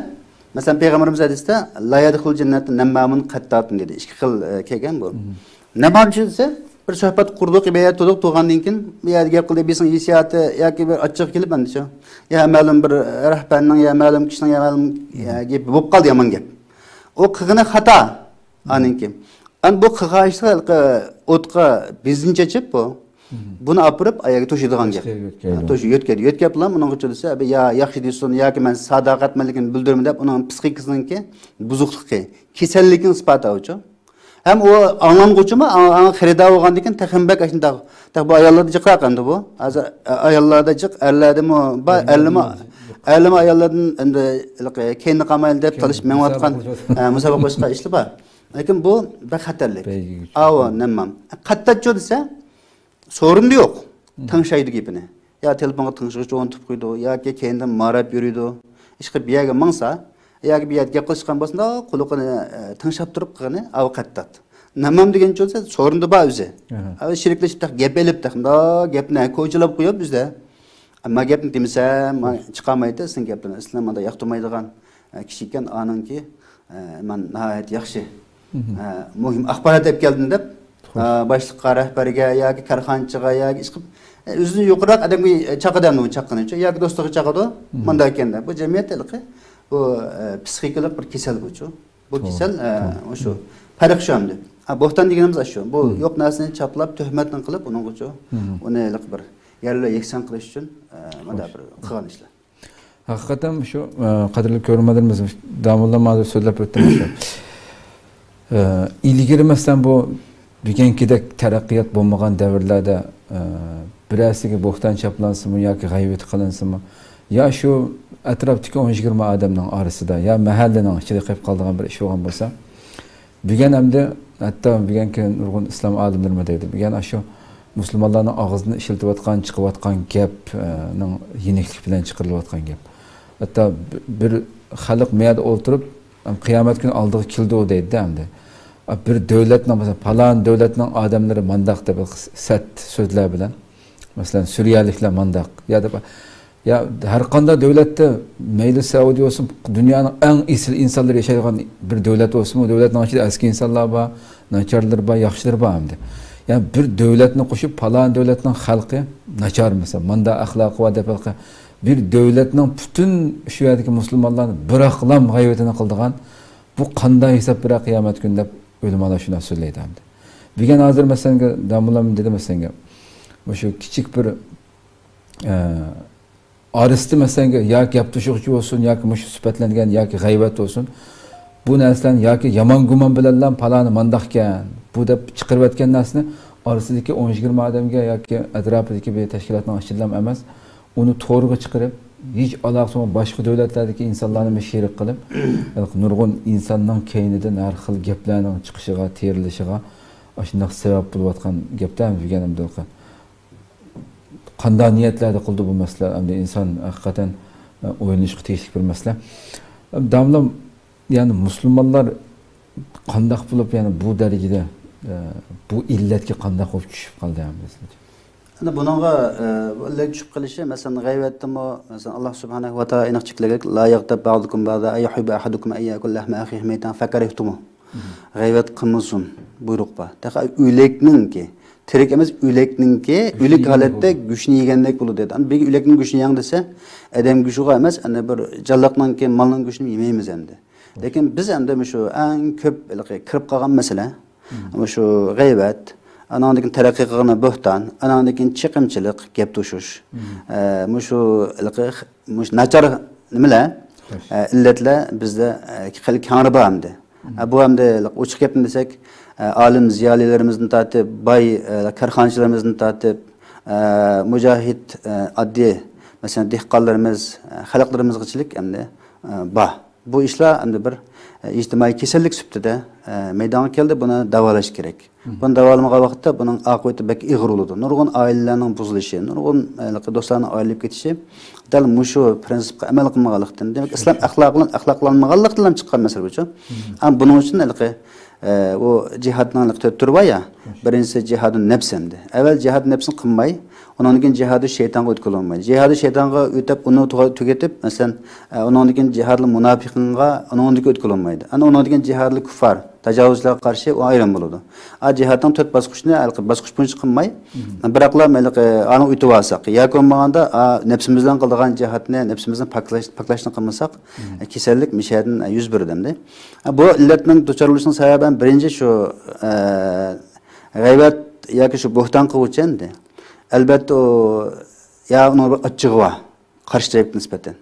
مەسىلەن، پەيغەمبىرىمىز ھەدىستە، «لا يەدخۇلۇل جەننەتە نەممامۇن قەتتاتۇن» دېدى. ئىككى خىل، ئە، كەلگەن بۇ. مم. نەممامچى دېسە، بىر سۆھبەت قۇردۇق، بىر يەردە تۇردۇق، تۇرغاندىن كېيىن، بۇ يەردە گەپ قىلدى، بىرسىنىڭ ھېسسىياتى ياكى بىر ئاچچىقى كېلىپ ئەمدىچۇ. يا مەلۇم بىر رەھبەرنىڭ، يا مەلۇم كىشىنىڭ، يا مەلۇم، يا گېپى بولۇپ قالدى، يامان گەپ. ئۇ قىلغىنى خاتا. ئانىڭكى. ئەمدى بۇ قىلغان ئىشلار ھېلىقى ئوتقا بېنزىن چېچىپ بۇ. مم. بۇنى ئاپىرىپ ئاياغىغا توشىدىغان گەپ. توشۇپ يۆتكەيدۇ. ھە، توشۇپ يۆتكەيدۇ. يۆتكەپ بىلەن ئۇنىڭغا چۆلىسە، يا ياخشى دېسۇن ياكى مەن ساداقەتمەنلىكىمنى بىلدۈرىمەن دەپ ئۇنىڭ پسىخىكىسىنىڭكى بۇزۇقلۇقى، كېسەللىكىنىڭ ئىسپاتى ئۇچۇ. ھەم ئۇ ئاڭلانغۇچىمۇ، ئاڭ-، ئاڭ خېرىدار بولغاندىن كېيىن تېخىمۇ بەك ئاشۇنداق. تېخى بۇ ئاياللاردا جىقراق ئەمدى بۇ. ھازىر، ئە، ئاياللاردا جىق، ئەرلەردىمۇ بار، ئەرلىمۇ، ئەرلىمۇ ئاياللاردىن ئەمدى ھېلىقى كەينىدە قالمايلى دەپ تالىشىپ مېڭىۋاتقان، مۇسابىقە قىلىۋاتقان. ئە، مۇسابىقە قىلىشقان ئىشلار بار. لېكىن بۇ بەك خەتەرلىك. بەيگە كۈچ. ئاۋۇ، نەممام. قەتتاتچۇ دېسە، سورۇندا يوق. مم. تىڭشايدۇ گېپىنى. يا تېلېفونغا تىڭشىغۇچ ئورنىتىپ قويىدۇ، ياكى كەينىدىن ماراپ يۈرىدۇ. ئىشقىلىپ بىر يەرگە ماڭسا، ياكى بىر يەردە گەپ قىلىشقان بولسا، قۇلىقىنى، ئە، تىڭشاپ تۇرۇپ قىلغىنى، ئاۋۇ قەتتات. نەممام دېگەنچۇ بولسا، سورۇندا بار ئۆزى. ئاھا. ئاۋۇ شېرىكلىشىپ، تېخى گەپ ئېلىپ، تېخى مۇنداق گەپنى كوچىلاپ قويۇپ ئۆزى. ئەمما گەپنى دېمىسە، ما-، چىقالمايتتى، سېنىڭ گەپلىرىڭ ئەسلىدە مانداق ياقتۇرمايدىغان، ئە، كىشى ئىكەن، ئانىڭكى، ئە، مەن ناھايىتى ياخشى، مم. ئە، مۇھىم ئاخبارات ئەپ كەلدىم دەپ، خوش. ئە، باشلىققا، رەھبەرگە ياكى كارخانىچىغا ياكى ئىشقىلىپ، ئە، ئۆزىنى يۇقىرىراق ئادەمگە چاقىدۇ ئۇ چاققىنىچۇ ياكى دوستىغا چاقىدۇ، مم. مانداق ئىكەن دەپ. بۇ جەمئىيەت ھېلىقى، بۇ، ئە، پسىخىكىلىق بىر كېسەل بۇچۇ. بۇ توغرا، كېسەل، ئە، توغرا. شۇ. پەرق شۇ ئەمدى. ئا، بوھتان دېگىنىمىز ئاشۇ. بۇ مم. يوق نەرسىنى چاپلاپ، تۆھمەتنى قىلىپ، ئۇنىڭغىچۇ، مم. ئۇنى ھېلىقى بىر يەرلەر يەكسان قىلىش ئۈچۈن، ئە، مانا خوش. بىر قىلغان ئىشلار. ھەقىقەتەن شۇ، ئە، قەدىرلىك كۆرۈرمەنلىرىمىز، داموللام ھازىر سۆزلەپ ئۆتتى شۇ. ئە، ئىلگىرى، مەسىلەن، بۇ بۈگۈنكىدەك تەرەققىيات بولمىغان دەۋرلەردە، ئە، بىرەرسىگە بوھتان چاپلانسىمۇ ياكى غەيۋىتى قىلىنسىمۇ، يا شۇ ئەتراپتىكى ئون يىگىرمە ئادەمنىڭ ئارىسىدا، يا مەھەللىنىڭ ئىچىدە قېلىپ قالىدىغان بىر ئىش بولغان بولسا، بۈگۈن ئەمدى ھەتتا بۈگۈنكى نۇرغۇن ئىسلام ئالىملىرىمۇ دەيدۇ، بۈگۈن ئاشۇ مۇسۇلمانلارنىڭ ئاغزىدىن ئىشلىتىۋاتقان، چىقىۋاتقان گەپنىڭ يېنىكلىك بىلەن چىقىرىلىۋاتقان گەپ. ھەتتا بىر خەلق مەيەردە ئولتۇرۇپ، قىيامەت كۈنى ئالدىغا كېلىدۇ دەيدۇ ئەمدى. بىر دۆلەتنىڭ، مەسىلەن، پالان دۆلەتنىڭ ئادەملىرى مانداق دەپ سەت سۆزلەر بىلەن، مەسىلەن، سۈرىيەلىكلەر مانداق، يا دەپ يا ھەر قانداق دۆلەتتە، مەيلى سەئۇدى بولسۇن، دۇنيانىڭ ئەڭ ئېسىل ئىنسانلىرى ياشايدىغان بىر دۆلەت بولسىمۇ، دۆلەتنىڭ ئىچىدە ئەسكى ئىنسانلار بار، ناچارلىرى بار، ياخشىلىرى بار ئەمدى. يەنى بىر دۆلەتنى قوشۇپ، پالان دۆلەتنىڭ خەلقى ناچار، مەسىلەن، ماندا ئەخلاقى بار دەپ، بىر دۆلەتنىڭ پۈتۈن شۇ يەردىكى مۇسۇلمانلارنى بىراقلام غەيۋىتىنى قىلىدىغان، بۇ قانداق ھېساب بىراق قىيامەت كۈنى دەپ ئۆلىمالار شۇنداق سۆزلەيدۇ ئەمدى. بۈگۈن ھازىر، مەسىلەن، داموللام دېدى، مەسىلەن، مۇشۇ كىچىك بىر ئارىسىدا، مەسىلەن، ياكى گەپ توشۇغۇچى بولسۇن، ياكى مۇشۇ سۈپەتلەنگەن، ياكى غەيۋەت بولسۇن، بۇ نەرسىلەرنى ياكى يامان گۇمان بىلەنلا پالانى مانداقكەن، بۇ دەپ چىقىرىۋەتكەن نەرسىنى ئارىسىدىكى ئون يىگىرمە ئادەمگە ياكى ئەتراپىدىكى بىر تەشكىلاتنىڭ ئىچىدىلا ئەمەس، ئۇنى تورغا چىقىرىپ، ھېچ ئالاقىسى بولمىغان باشقا دۆلەتلەردىكى ئىنسانلارنىمۇ شېرىك قىلىپ، نۇرغۇن ئىنساننىڭ كەينىدىن ھەر خىل گەپلەرنىڭ چىقىشىغا، تېرىلىشىغا ئاشۇنداق سەۋەب بولۇۋاتقان گەپتە، دېگەنىمدە. قانداق نىيەتلەردە قىلدى بۇ مەسىلە؟ ئەمدى ئىنسان ھەقىقەتەن، ئە، ئويلىنىشقا تېگىشلىك بىر مەسىلە. داموللام، يەنى مۇسۇلمانلار قانداق بولۇپ، يەنى بۇ دەرىجىدە، ئە، بۇ ئىللەتكە قانداق بولۇپ چۈشۈپ قالدى ئەمدى سىلەرچە؟ ئەنە بۇنىڭغا، ئە، بۇ ئىللەت چۈشۈپ قېلىشى، مەسىلەن، غەيۋەتتىمۇ، مەسىلەن، ئاللا سۇبھانەھۇ ۋە تائالا ئېنىق چەكلىگەن، لا يەغتەب بەئزۇكۇم بەئزا، ئەيۇھىببۇ ئەھەدۇكۇم ئەن يەئكۇلە لەھمە ئەخىھى مەيتەن فەكەرىھتۇمۇھ. غەيۋەت قىلمىسۇن، بۇيرۇق بار. تېخى ئۆلەكنىڭكى، تىرىك ئەمەس، ئۆلەكنىڭكى، ئۆلۈك ھالەتتە گۆشىنى يېگەندەك بولىدۇ دېدى. ئەمدى بىرگە ئۆلەكنىڭ گۆشىنى يەڭ دېسە، ئادەم گۆشىغا ئەمەس، ئەنە بىر جانلىقنىڭكى، مالنىڭ گۆشىنى يېمەيمىز ئەمدى. لېكىن بىز ئەمدى مۇشۇ ئەڭ كۆپ ھېلىقى كىرىپ قالغان مەسىلە، مۇشۇ غەيۋەت، ئاناندىن كېيىن تەرەققىي قىلغان بوھتان، ئاناندىن كېيىن چېقىمچىلىق، گەپ توشۇش. ئە، مۇشۇ ھېلىقى، مۇشۇ ناچار نېمىلەر، ئە، ئىللەتلەر بىزدە، ئە، خېلى كەڭرى بار ئەمدى. ئە، بۇ ئەمدى ئوچۇق گەپنى دېسەك، ئە، ئالىم زىيالىيلىرىمىزدىن تارتىپ، باي، ئە، كارخانىچىلىرىمىزدىن تارتىپ، ئە، مۇجاھىد، ئە، ئاددىي، مەسىلەن، دېھقانلىرىمىز، ئە، خەلقلىرىمىزغىچىلىك ئەمدى، ئە، بار. بۇ ئىشلار ئەمدى بىر، ئە، ئىجتىمائىي كېسەللىك سۈپىتىدە، ئە، مەيدانغا كەلدى، بۇنى داۋالاش كېرەك. بۇنى داۋالىمىغان ۋاقىتتا بۇنىڭ ئاقىۋىتى بەك ئېغىر بولىدۇ. نۇرغۇن ئائىلىلەرنىڭ بۇزۇلۇشى، نۇرغۇن، ئە، دوستلارنىڭ ئايرىلىپ كېتىشى دەل مۇشۇ پىرىنسىپقا ئەمەل قىلمىغانلىقتىن، دېمەك، ئىسلام ئەخلاقى بىلەن ئەخلاقلانمىغانلىقتىن چىققان مەسىلە بۇ. ئەمما بۇنىڭ ئۈچۈن ھېلىقى، ئە، ئۇ جىھادنىڭ ھېلىقى تۆت تۈرى بار يا. بىرىنچىسى جىھادۇ نەپس ئەمدى. ئەۋۋەل جىھادۇ نەپسنى قىلماي، ئۇنىڭدىن كېيىن جىھادۇ شەيتانغا ئۆتكىلى بولمايدۇ. جىھادۇ شەيتانغا ئۆتۈپ، ئۇنى تۇغا-، تۈگىتىپ، مەسىلەن، ئە، ئۇنىڭدىن كېيىن جىھادۇ مۇناپىقىنغا، ئۇنىڭدىن كېيىن ئۆتكىلى بولمايدۇ. ئەنە ئۇنىڭدىن كېيىن جىھادۇ كۇففار، تاجاۋۇزچىلارغا قارشى ئۇ ئايرىم بولىدۇ. ئا، جىھادنىڭ تۆت باسقۇچىنى ھېلىقى باسقۇچ بويىچە قىلماي، بىراقلا ھېلىقى ئانى ئۆتۈۋالساق، ياكى بولمىغاندا، ئا، نەپسىمىز بىلەن قىلىدىغان جىھادنى نەپسىمىزنى پاكلاش، پاكلاشنى قىلمىساق، كېسەللىك مىشەدىن يۈز بېرىدۇ ئەمدى. بۇ ئىللەتنىڭ دۇچار بولۇشىنىڭ سەۋەبى بىرىنچى شۇ، ئە، غەيۋەت ياكى شۇ بوھتان قىلغۇچى ئەمدى. ئەلبەتتە، ئۇ يا ئۇنىڭ بىر ئاچچىقى بار، قارشى تەرەپكە نىسبەتەن.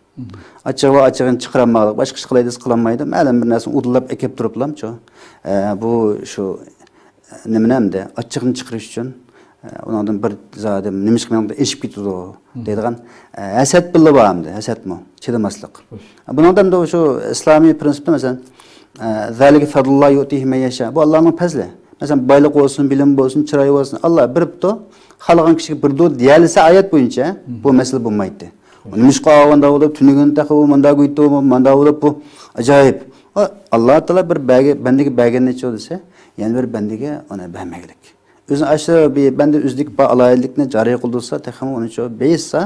ئاچچىقى بار، ئاچچىقىنى چىقىرالمايدۇ، باشقا ئىش قىلاي دېسە قىلالمايدۇ. مەلۇم بىر نەرسىنى ئۇدۇللاپ ئەكەپ تۇرۇپلامچۇ، ئە، بۇ شۇ نېمىنى ئەمدى ئاچچىقىنى چىقىرىش ئۈچۈن، ئە، ئۇنىڭدىن بىر زادى نېمە ئىش قىلمايدۇ، ئېشىپ كېتىدۇ دەيدىغان، ئە، ھەسەت بىللە بار ئەمدى، ھەسەتمۇ، چىدىماسلىق. بۇنىڭدا ئەمدى شۇ ئىسلامىي پىرىنسىپتا، مەسىلەن، ئە، زالىكە فەزلۇللا يۇئتىھى مەن يەشا. بۇ ئاللانىڭ پەزلى. مەسىلەن، بايلىق بولسۇن، بىلىم بولسۇن، چىراي بولسۇن، ئاللا بېرىپتۇ. خالىغان كىشىگە بېرىدۇ دېيەلىسە ئايەت بويىچە، بۇ مەسىلە بولمايتتى. نېمىشقا ئالغاندا بولۇپ، تۈنۈگۈن تېخى ئۇ مۇنداق ئۆيتتى، مۇنداق بولۇپ، بۇ ئاجايىپ. ئاللا تائالا بىر بەرگە-، بەندىگە بەرگەننىچۇ دېسە، يەنە بىر بەندىگە ئۇنى بەرمەگلىك. ئۆزىنى ئاشۇ بىر بەندە ئۆزىدىكى بار ئالاھىدىلىكنى جارى قىلدۇرسا، تېخىمۇ ئۇنىچۇ بېيىتسا،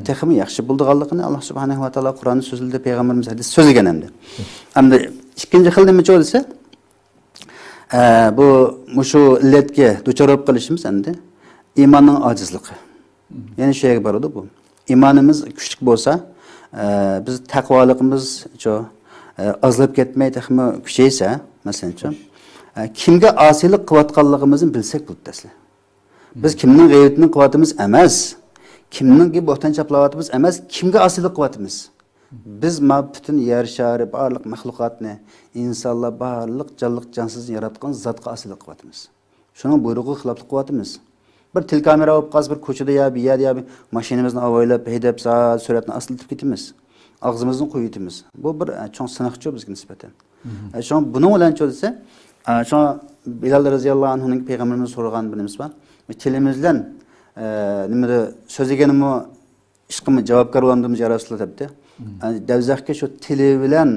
تېخىمۇ ياخشى بولىدىغانلىقىنى ئاللا سۇبھانەھۇ ۋە تائالا قۇرئاندا سۆزلىدى، پەيغەمبىرىمىز ھەدىس سۆزلىگەن ئەمدى. ئەمدى ئىككىنچى خىل نېمىچۇ دېسە، ئە، بۇ، مۇشۇ ئىللەتكە دۇچار بولۇپ قېلىشىمىز ئەمدى ئىماننىڭ ئاجىزلىقى. يەنە شۇ يەرگە بارىدۇ بۇ. ئىمانىمىز كۈچلۈك بولسا، ئە، بىز تەقۋالىقىمىزچۇ، ئە، ئازلاپ كەتمەي تېخىمۇ كۈچەيسە، مەسىلەن، ئە، كىمگە ئاسىيلىق قىلىۋاتقانلىقىمىزنى بىلسەك بولدى ئەسلى. بىز كىمنىڭ غەيۋىتىنى قىلىۋاتىمىز ئەمەس، كىمنىڭكى بوھتان چاپلاۋاتىمىز ئەمەس، كىمگە ئاسىيلىق قىلىۋاتىمىز؟ بىز ما پۈتۈن يەر شارى بارلىق مەخلۇقاتنى، ئىنسانلار بارلىق جانلىق جانسىزنى ياراتقان زاتقا ئاسىيلىق قىلىۋاتىمىز. شۇنىڭ بۇيرۇقىغا خىلاپلىق قىلىۋاتىمىز. بىر تېلېكامېرا بولۇپ قالسا، بىر كوچىدا يا بىر يەردە يا بىر ماشىنىمىزنى ئاۋايلاپ، ھەيدەپ، سائەت سۈرئەتنى ئاستىلىتىپ كېتىمىز. ئاغزىمىزنى قويۇۋېتىمىز. بۇ بىر، ئە، چوڭ سىناقچۇ بىزگە نىسبەتەن. ئە، شۇڭا بۇنىڭ بىلەن چۇ دېسە، ئە، شۇڭا بىلال رەزىياللاھۇ ئەنھۇنىڭ پەيغەمبىرىمىزگە سورىغان بىر نېمىسى بار. تىلىمىز بىلەن، ئە، نېمىدە سۆزلىگىنىمۇ ئىشقىمۇ جاۋابكار بولامدىمىز يا رەسۇلاللا دەپتۇ. ئە، دەۋزەخكە شۇ تىلى بىلەن،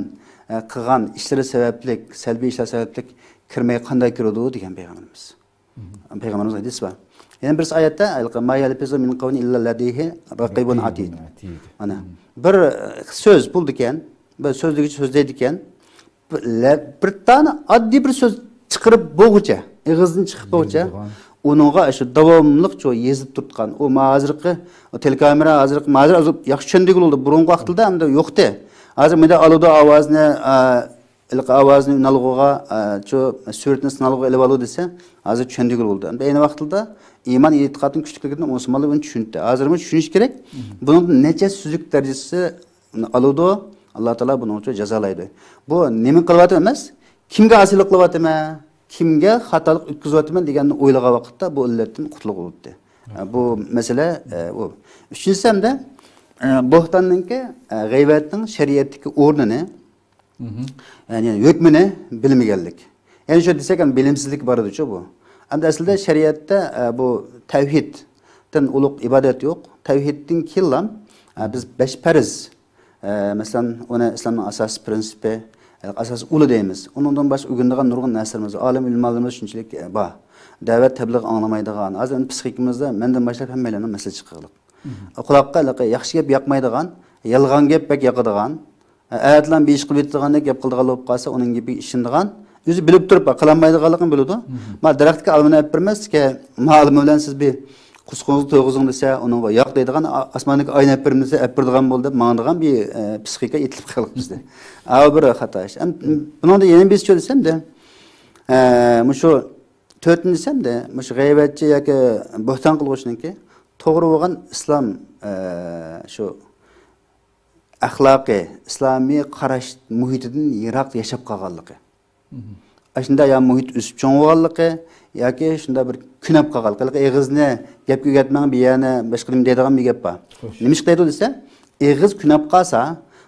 ئە، قىلغان ئىشلىرى سەۋەبلىك، سەلبىي ئىشلار سەۋەبلىك كىرمەي قانداق كىرىدۇ دېگەن پەيغەمبىرىمىز. پەيغەمبىرىمىز ھەدىس بار. يەنە بىرسى ئايەتتە، «ما يلفظ من قول إلا لديه رقيب عتيد.» مانا، بىر سۆز بولىدىكەن، بىر سۆزلىگۈچى سۆزلەيدىكەن، بىر لە-، بىر دانە ئاددىي بىر سۆز چىقىرىپ بولغۇچە، ئېغىزدىن چىقىپ بولغۇچە، ئۇنىڭغا شۇ داۋاملىق شۇ يېزىپ تۇرتقان، ئۇ ما ھازىرقى تېلېكامېرا، ھازىرقى، ھازىر ياخشى چۈشەندۈرگىلى بولدى. بۇرۇنقى ۋاقىتلاردا ئەمدى يوقتى. ھازىر مۇنداق ئالىدۇ ئاۋازنى، ئا، ھېلىقى ئاۋازنى ئۈنئالغۇغا، ئە، شۇ سۈرىتىنى سىنئالغۇغا ئېلىۋالىدۇ دېسە، ھازىر چۈشەندۈرگىلى بولىدۇ. ئەمدى ئەينى ۋاقىتتا ئىمان ئېتىقادنىڭ كۈچلۈكلۈكىنى مۇسۇلمانلار بۈگۈن چۈشىندى. ھازىرمۇ چۈشىنىش كېرەك. بۇنىڭدىن نەچچە سۈزۈك دەرىجىسى ئالىدۇ، ئاللا تائالا بۇنىڭ ئۈچۈن جازالايدۇ. بۇ نېمە قىلىۋاتىمەن ئەمەس، كىمگە ئاسىيلىق قىلىۋاتىمەن، كىمگە خاتالىق ئۆتكۈزۈۋاتىمەن دېگەننى ئويلىغان ۋاقىتتا بۇ ئىللەتتىن قۇتۇلغىلى بولاتتى. بۇ مەسىلە، ئۇ. ئۈچىنچىسى ھەمدە، بوھتاننىڭكى، غەيۋەتنىڭ شەرىئەتتىكى ئورنىنى، يەنى ھۆكمىنى بىلمىگەنلىك. يەنى شۇ دېسەك، ھەم بىلىمسىزلىك بارىدۇچۇ بۇ. ئەمدى ئەسلىدە شەرىئەتتە، ئە، بۇ تەۋھىدتىن ئۇلۇغ ئىبادەت يوق. تەۋھىدتىن كېيىنلا، ئە، بىز بەش پەرز، ئە، مەسىلەن، ئۇنى ئىسلامنىڭ ئاساسىي پىرىنسىپى، ئە، ئاساسىي ئۇلى دەيمىز. ئۇنىڭدىن باشقا ئۆگىنىدىغان نۇرغۇن نەرسىلىرىمىز، ئالىم ئۆلىمالىرىمىز شۇنچىلىك، ئە، بار. دەۋەت، تەبلىغ ئاڭلىمايدىغان، ھازىر ئەمدى پسىخىكىمىزدا مەندىن باشلاپ ھەممەيلەننىڭ مەسىلە چىققانلىق. قۇلاققا ھېلىقى ياخشى گەپ ياقمايدىغان، يالغان گەپ بەك ياقىدىغان، ئەتىلەن بىر ئىش قىلىپ يېتىدىغاندەك گەپ قىلىدىغان بولۇپ قالسا، ئۇنىڭ گېپىگە ئىشىنىدىغان، ئۆزى بىلىپ تۇرۇپ قىلالمايدىغانلىقىنى بىلىدۇ. ما دەرەختىكى ئالمىنى ئەپ بەرمەسلىككە، ما ئالما بىلەن سىز بىر قۇسقىڭىزنى تويغۇزۇڭ دېسە، ئۇنىڭغا ياق دەيدىغان، ئا-، ئاسماندىكى ئاينى ئەپ بەرمىسە، ئەپ بېرىدىغان بول دەپ ماڭىدىغان بىر، ئە، پسىخىكا ئېتىلىپ قالغان بىزدە. ئا، بىر خاتا ئىش. ئەم، بۇنىڭدا يەنە بىرسى چۆلىسەمدە، ئە، مۇشۇ تۆتىنچىسىمدە، مۇشۇ غەيۋەتچى ياكى بۆھتان قىلغۇچىنىڭكى توغرا بولغان ئىسلام، ئە، شۇ ئەخلاقى، ئىسلامىي قاراش مۇھىتىدىن يىراق ياشاپ قالغانلىقى. ئاشۇنداق يا مۇھىت ئۆسۈپ چوڭ بولغانلىقى، ياكى شۇنداق بىر كۆنۈپ قالغانلىقى. ھېلىقى ئېغىزنى گەپكە ئۆگەتمەڭ، بىر يەرنى باشقا نېمە دەيدىغان بىر گەپ بار. نېمە ئىش قىلىدۇ دېسە، ئېغىز كۆنۈپ قالسا،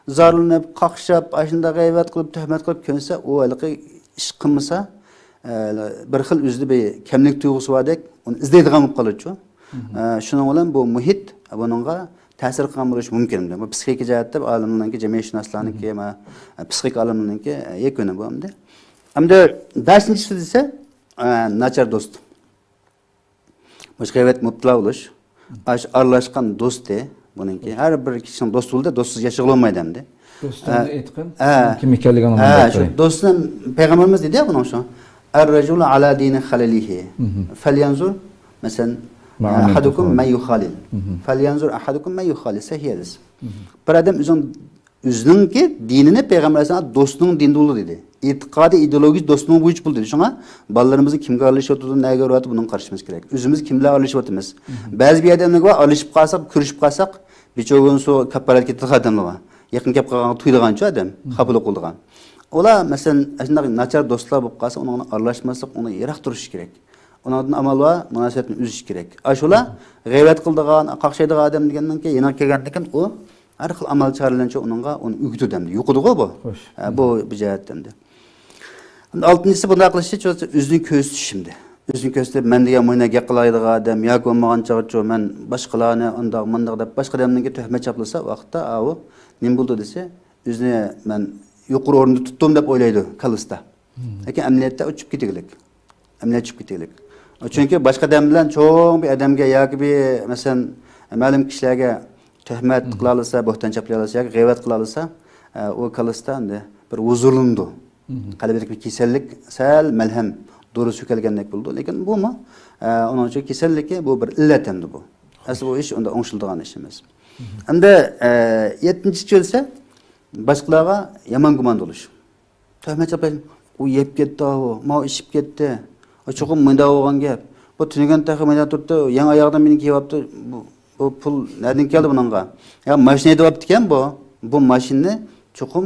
زارلىنىپ، قاقشاپ، ئاشۇنداق غەيۋەت قىلىپ، تۆھمەت قىلىپ كۆنسە، ئۇ ھېلىقى ئىش قىلمىسا، ئە، بىر خىل ئۆزىدە بىر كەملىك تۇيغۇسى باردەك، ئۇنى ئىزدەيدىغان بولۇپ قالىدۇ. ئە، شۇنىڭ بىلەن بۇ مۇھىت بۇنىڭغا تەسىر قىلغان بولۇشى مۇمكىن. بۇ پسىخىكا جەھەتتە ئالىملارنىڭكى، جەمئىيەتشۇناسلارنىڭكى، ما، پسىخىكا ئالىملىرىنىڭكى، ئە، يەكۈنى بۇ ئەمدى. ئەمدى بەشىنچىسى دېسە، ئە، ناچار دوست. مۇشۇ غەيۋەتكە مۇپتىلا بولۇش. ئاشۇ ئارىلاشقان دوستى بۇنىڭكى. ھەر بىر كىشىنىڭ دوستى بولىدۇ، دوستسىز ياشىغىلى بولمايدۇ ئەمدى. دوستۇڭنى ئېيتقىن، كىم ئىكەنلىكىڭنى ھە، شۇ دوستنى پەيغەمبىرىمىز دېدى يا بۇنىڭ شۇ. «الرجل على دين خليله فلينظر، مەسىلەن، أحدكم من يخالل. فلينظر أحدكم من يخالل.» سەھىھ ھەدىس. بىر ئادەم ئۆزىنىڭ ئۆزىنىڭكى دىنىنى پەيغەمبەر ئەلەيھىسسالام دوستىنىڭ دىنىدا بولىدۇ دېدى. ئېتىقادى، ئىدېئولوگىيىسى دوستىنىڭ بويىچە بولىدۇ دېدى. شۇڭا بالىلىرىمىزنى كىمگە ئارىلىشىۋاتىدۇ، نەگە ئۇرۇۋاتىدۇ، بۇنىڭغا قارىشىمىز كېرەك. ئۆزىمىز كىملەر ئارىلىشىۋاتىمىز؟ بەزى بىر ئادەملەر بار، ئارىلىشىپ قالساق، كۆرۈشۈپ قالساق، بىچوغۇن سۇ كاپپارەت كېتىدىغان ئادەملەر بار. يېقىن كەپ قالغانغا تويىدىغانچۇ ئادەم، خاپىلىق بولىدىغان. ئۇلار، مەسىلەن، ئاشۇنداق ناچار دوستلار بولۇپ قالسا، ئۇنىڭ بىلەن ئارىلاشماسلىق، ئۇنىڭدىن يىراق تۇرۇش كېرەك. ئۇنىڭدىن ئامال بار، مۇناسىۋەتنى ئۈزۈش كېرەك. ئاشۇلار غەيۋەت قىلىدىغان، قاقشايدىغان ئادەم دېگەندىن كېيىن، يېنىغا كەلگەندىن كېيىن ئۇ ھەر خىل ئامال چارە بىلەن ئۇنىڭغا ئۇنى ئۆگىتىدۇ ئەمدى. يۇقىدىغۇ بۇ. ھە، بۇ بىر جەھەتتە ئەمدى. ئەمدى ئالتىنچىسى بۇنداق قىلىشى، ئۆزىنى كۆرسىتىش ئەمدى. ئۆزىنى كۆرسىتىپ، مەن دېگەن مۇنداق گەپ قىلالايدىغان ئادەم ياكى بولمىغان چاغچۇ، مەن باشقىلارنى ئۇنداق، مۇنداق دەپ باشقا ئادەملەرگە تۆھمەت چاپلىسا، ۋاقىتتا ئاۋۇ نېمە بولىدۇ دېسە، ئۆزىنى مەن يۇقىرى ئورۇندا تۇتتۇم دەپ ئويلايدۇ كاللىسىدا. لېكىن ئەمەلىيەتتە ئۇ چۈشۈپ كېتىگلىك. ئەمەلىيەت چۈشۈپ كېتىگلىك. چۈنكى باشقا ئادەم بىلەن چوڭ بىر ئادەمگە ياكى بىر، مەسىلەن، مەلۇم كىشىلەرگە تۆھمەت قىلالىسا، بۆھتان چاپلىيالىسا ياكى غەيۋەت قىلالىسا، ئە، ئۇ كاللىسىدا ئەمدى بىر ھۇزۇرلىنىدۇ. قەلبىدىكى بىر كېسەللىك سەل مەلھەم دورىسى سۈركەلگەندەك بولىدۇ. لېكىن بۇمۇ، ئە، ئۇنىڭ ئۈچۈن كېسەللىكى بۇ بىر ئىللەت ئەمدى بۇ. ئەسلى بۇ ئىش ئۇنداق ئوڭشىلىدىغان ئىش ئەمەس. ئەمدى، ئە، يەتتىنچىسى چۈشۈرسە، باشقىلارغا يامان گۇمان بولۇش. تۆھمەت چاپلاش، «ئۇ يەپ كەتتى، ئاۋۇ، ماۋۇ ئىچىپ كەتتى. ئۇ چوقۇم مۇنداق بولغان گەپ. بۇ تۈنۈگۈن تېخى مۇنداق تۇرۇپتۇ، يېڭى ئاياغدا مېنى كىيىۋاپتۇ. بۇ، بۇ پۇل نەدىن كەلدى بۇنىڭغا؟ يا ماشىنا ھەيدىۋاپتىكەن بۇ. بۇ ماشىنىنى چوقۇم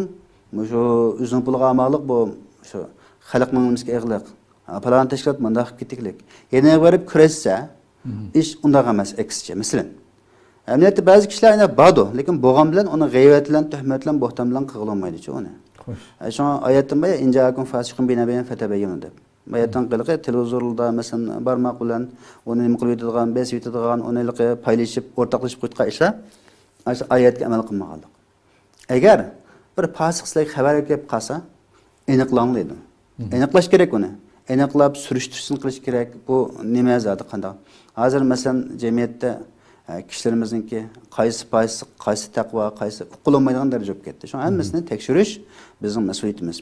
مۇشۇ ئۆزىنىڭ پۇلىغا ئالماقلىق، بۇ شۇ خەلقنىڭ نېمىسىگە ئېغىرلىق. ھە، پالان تەشكىلات مۇنداق قىلىپ كېتىكلىك. يەنە بېرىپ كۆرسەتسە، ئىش ئۇنداق ئەمەس، ئەكسىچە. مەسىلەن، ئەمەلىيەتتە بەزى كىشىلەر يەنە باردۇ، لېكىن بولغان بىلەن ئۇنى غەيۋەت بىلەن، تۆھمەت بىلەن، بوھتان بىلەن قىلغىلى بولمايدۇچۇ ئۇنى. خوش. ئە، شۇڭا ئايەتتىن بايا، «إن جاءكم فاسق بنبإ فتبينوا» دەپ. ئايەتتىن ھېلىقى تېلېۋىزوردا، مەسىلەن، بارماق بىلەن ئۇنى نېمە قىلىۋېتىدىغان، بېسىۋېتىدىغان، ئۇنى ھېلىقى پايلىشىپ، ئورتاقلىشىپ قويۇۋاتقان ئىشلار، ئاشۇ ئايەتكە ئەمەل قىلمىغانلىق. ئەگەر بىر پاسىق سىلەرگە خەۋەر ئەكەپ قالسا، ئېنىقلاڭ دەيدۇ. ئېنىقلاش كېرەك ئۇنى. ئېنىقلاپ سۈرۈشتۈرۈشنى قىلىش كېرەك. بۇ نېمە زادى، قانداق؟ ھازىر مەسىلەن، جەمئىيەتتە، ئە، كىشىلىرىمىزنىڭكى قايسى پاسىق، قايسى تەقۋا، قايسى ئۇقۇلالمايدىغان دەرىجە بولۇپ كەتتى. شۇڭا ھەممىسىنى تەكشۈرۈش بىزنىڭ مەسئۇلىيىتىمىز.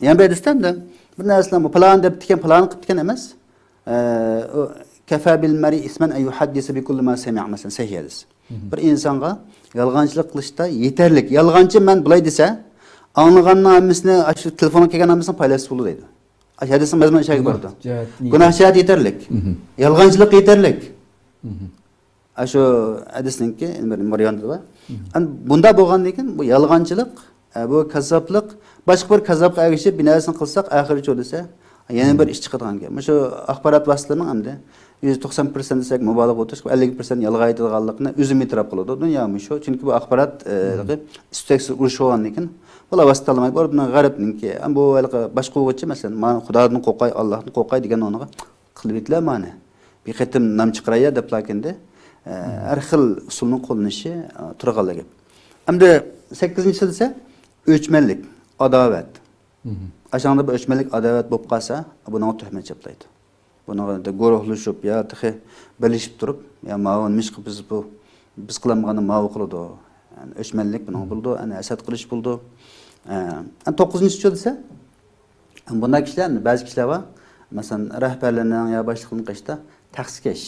يەنە بىر ھەدىستە بىر نەرسىلەر، بۇ پالان دەپتىكەن، پالان قىپتىكەن ئەمەس. ئە، ئۇ، «كفى بالمرء إثما أن يحدث بكل ما سمع» مەسىلەن، سەھىھ ھەدىس. بىر ئىنسانغا يالغانچىلىق قىلىشتا يېتەرلىك. يالغانچى مەن بۇلاي دېسە، ئاڭلىغاننىڭ ھەممىسىنى، ئاشۇ تېلېفونغا كەلگەن ھەممىسىنى پايلاتسا بولىدۇ دەيدۇ. ئاشۇ ھەدىسنىڭ مەزمۇنى ئىشەرگە بارىدۇ. گۇناھ جەھەتتىن يېتەرلىك. يالغانچىلىق يېتەرلىك. ئاشۇ ھەدىسنىڭكى بىر ۋارىيانتى بار. ئەمدى بۇنداق بولغاندىن كېيىن بۇ يالغانچىلىق، ئە، بۇ كاززاپلىق، باشقا بىر كاززاپقا ئەگىشىپ بىر نەرسىنى قىلساق، ئاخىرى چۇ دېسە، يەنە بىر ئىش چىقىدىغان گەپ. مۇشۇ ئاخبارات ۋاسىتىلىرىنىڭ ئەمدى يۈز توقسان پىرسەنت دېسەك مۇبالىغە بولۇپ، ئەللىك پىرسەنت يالغان ئېيتىدىغانلىقىنى ئۆزىمۇ ئېتىراپ قىلىدۇ. دۇنيا مۇشۇ. چۈنكى بۇ ئاخبارات، ئە، ئۈستەكسىز ئۇرۇش بولغاندىن كېيىن، بۇلار ۋاسىتە تاللىمايدۇ. بۇ غەربنىڭكى، ئەمما بۇ ھېلىقى باشقۇرغۇچى، مەسىلەن، مانا خۇدادىن قورقاي، ئاللاھتىن قورقاي دېگەن ئورنىغا قىلىۋېتىلە مانا. بىر قېتىم نام چىقىرايا دەپلا كەندى. ئە، ھەر خىل ئۇسۇلنىڭ قوللىنىشى، ئە، تۇرغانلا گەپ. ئەمدى سەككىزىنچىسى دېسە، ئۆچمەنلىك، ئاداۋەت. ئاشۇنداق بىر ئۆچمەنلىك، ئاداۋەت بولۇپ قالسا، بۇنىڭغا تۆھمەت چاپلايدۇ. بۇنىڭغا ئەمدى گۇرۇھلىشىپ يا تېخى بىرلىشىپ تۇرۇپ، يا ماۋۇ نېمىشقا بىز بۇ، بىز قىلالمىغاندا ماۋۇ قىلىدۇ. يەنى ئۆچمەنلىك بۇنىڭغا بولىدۇ، يەنى ھەسەت قىلىش بولىدۇ. ئە، توققۇزىنچىسى دېسە، بۇنداق كىشىلەر، بەزى كىشىلەر بار، مەسىلەن، رەھبەرلەرنىڭ يا باشلىقلارنىڭ قېشىدا تەخسىكەش،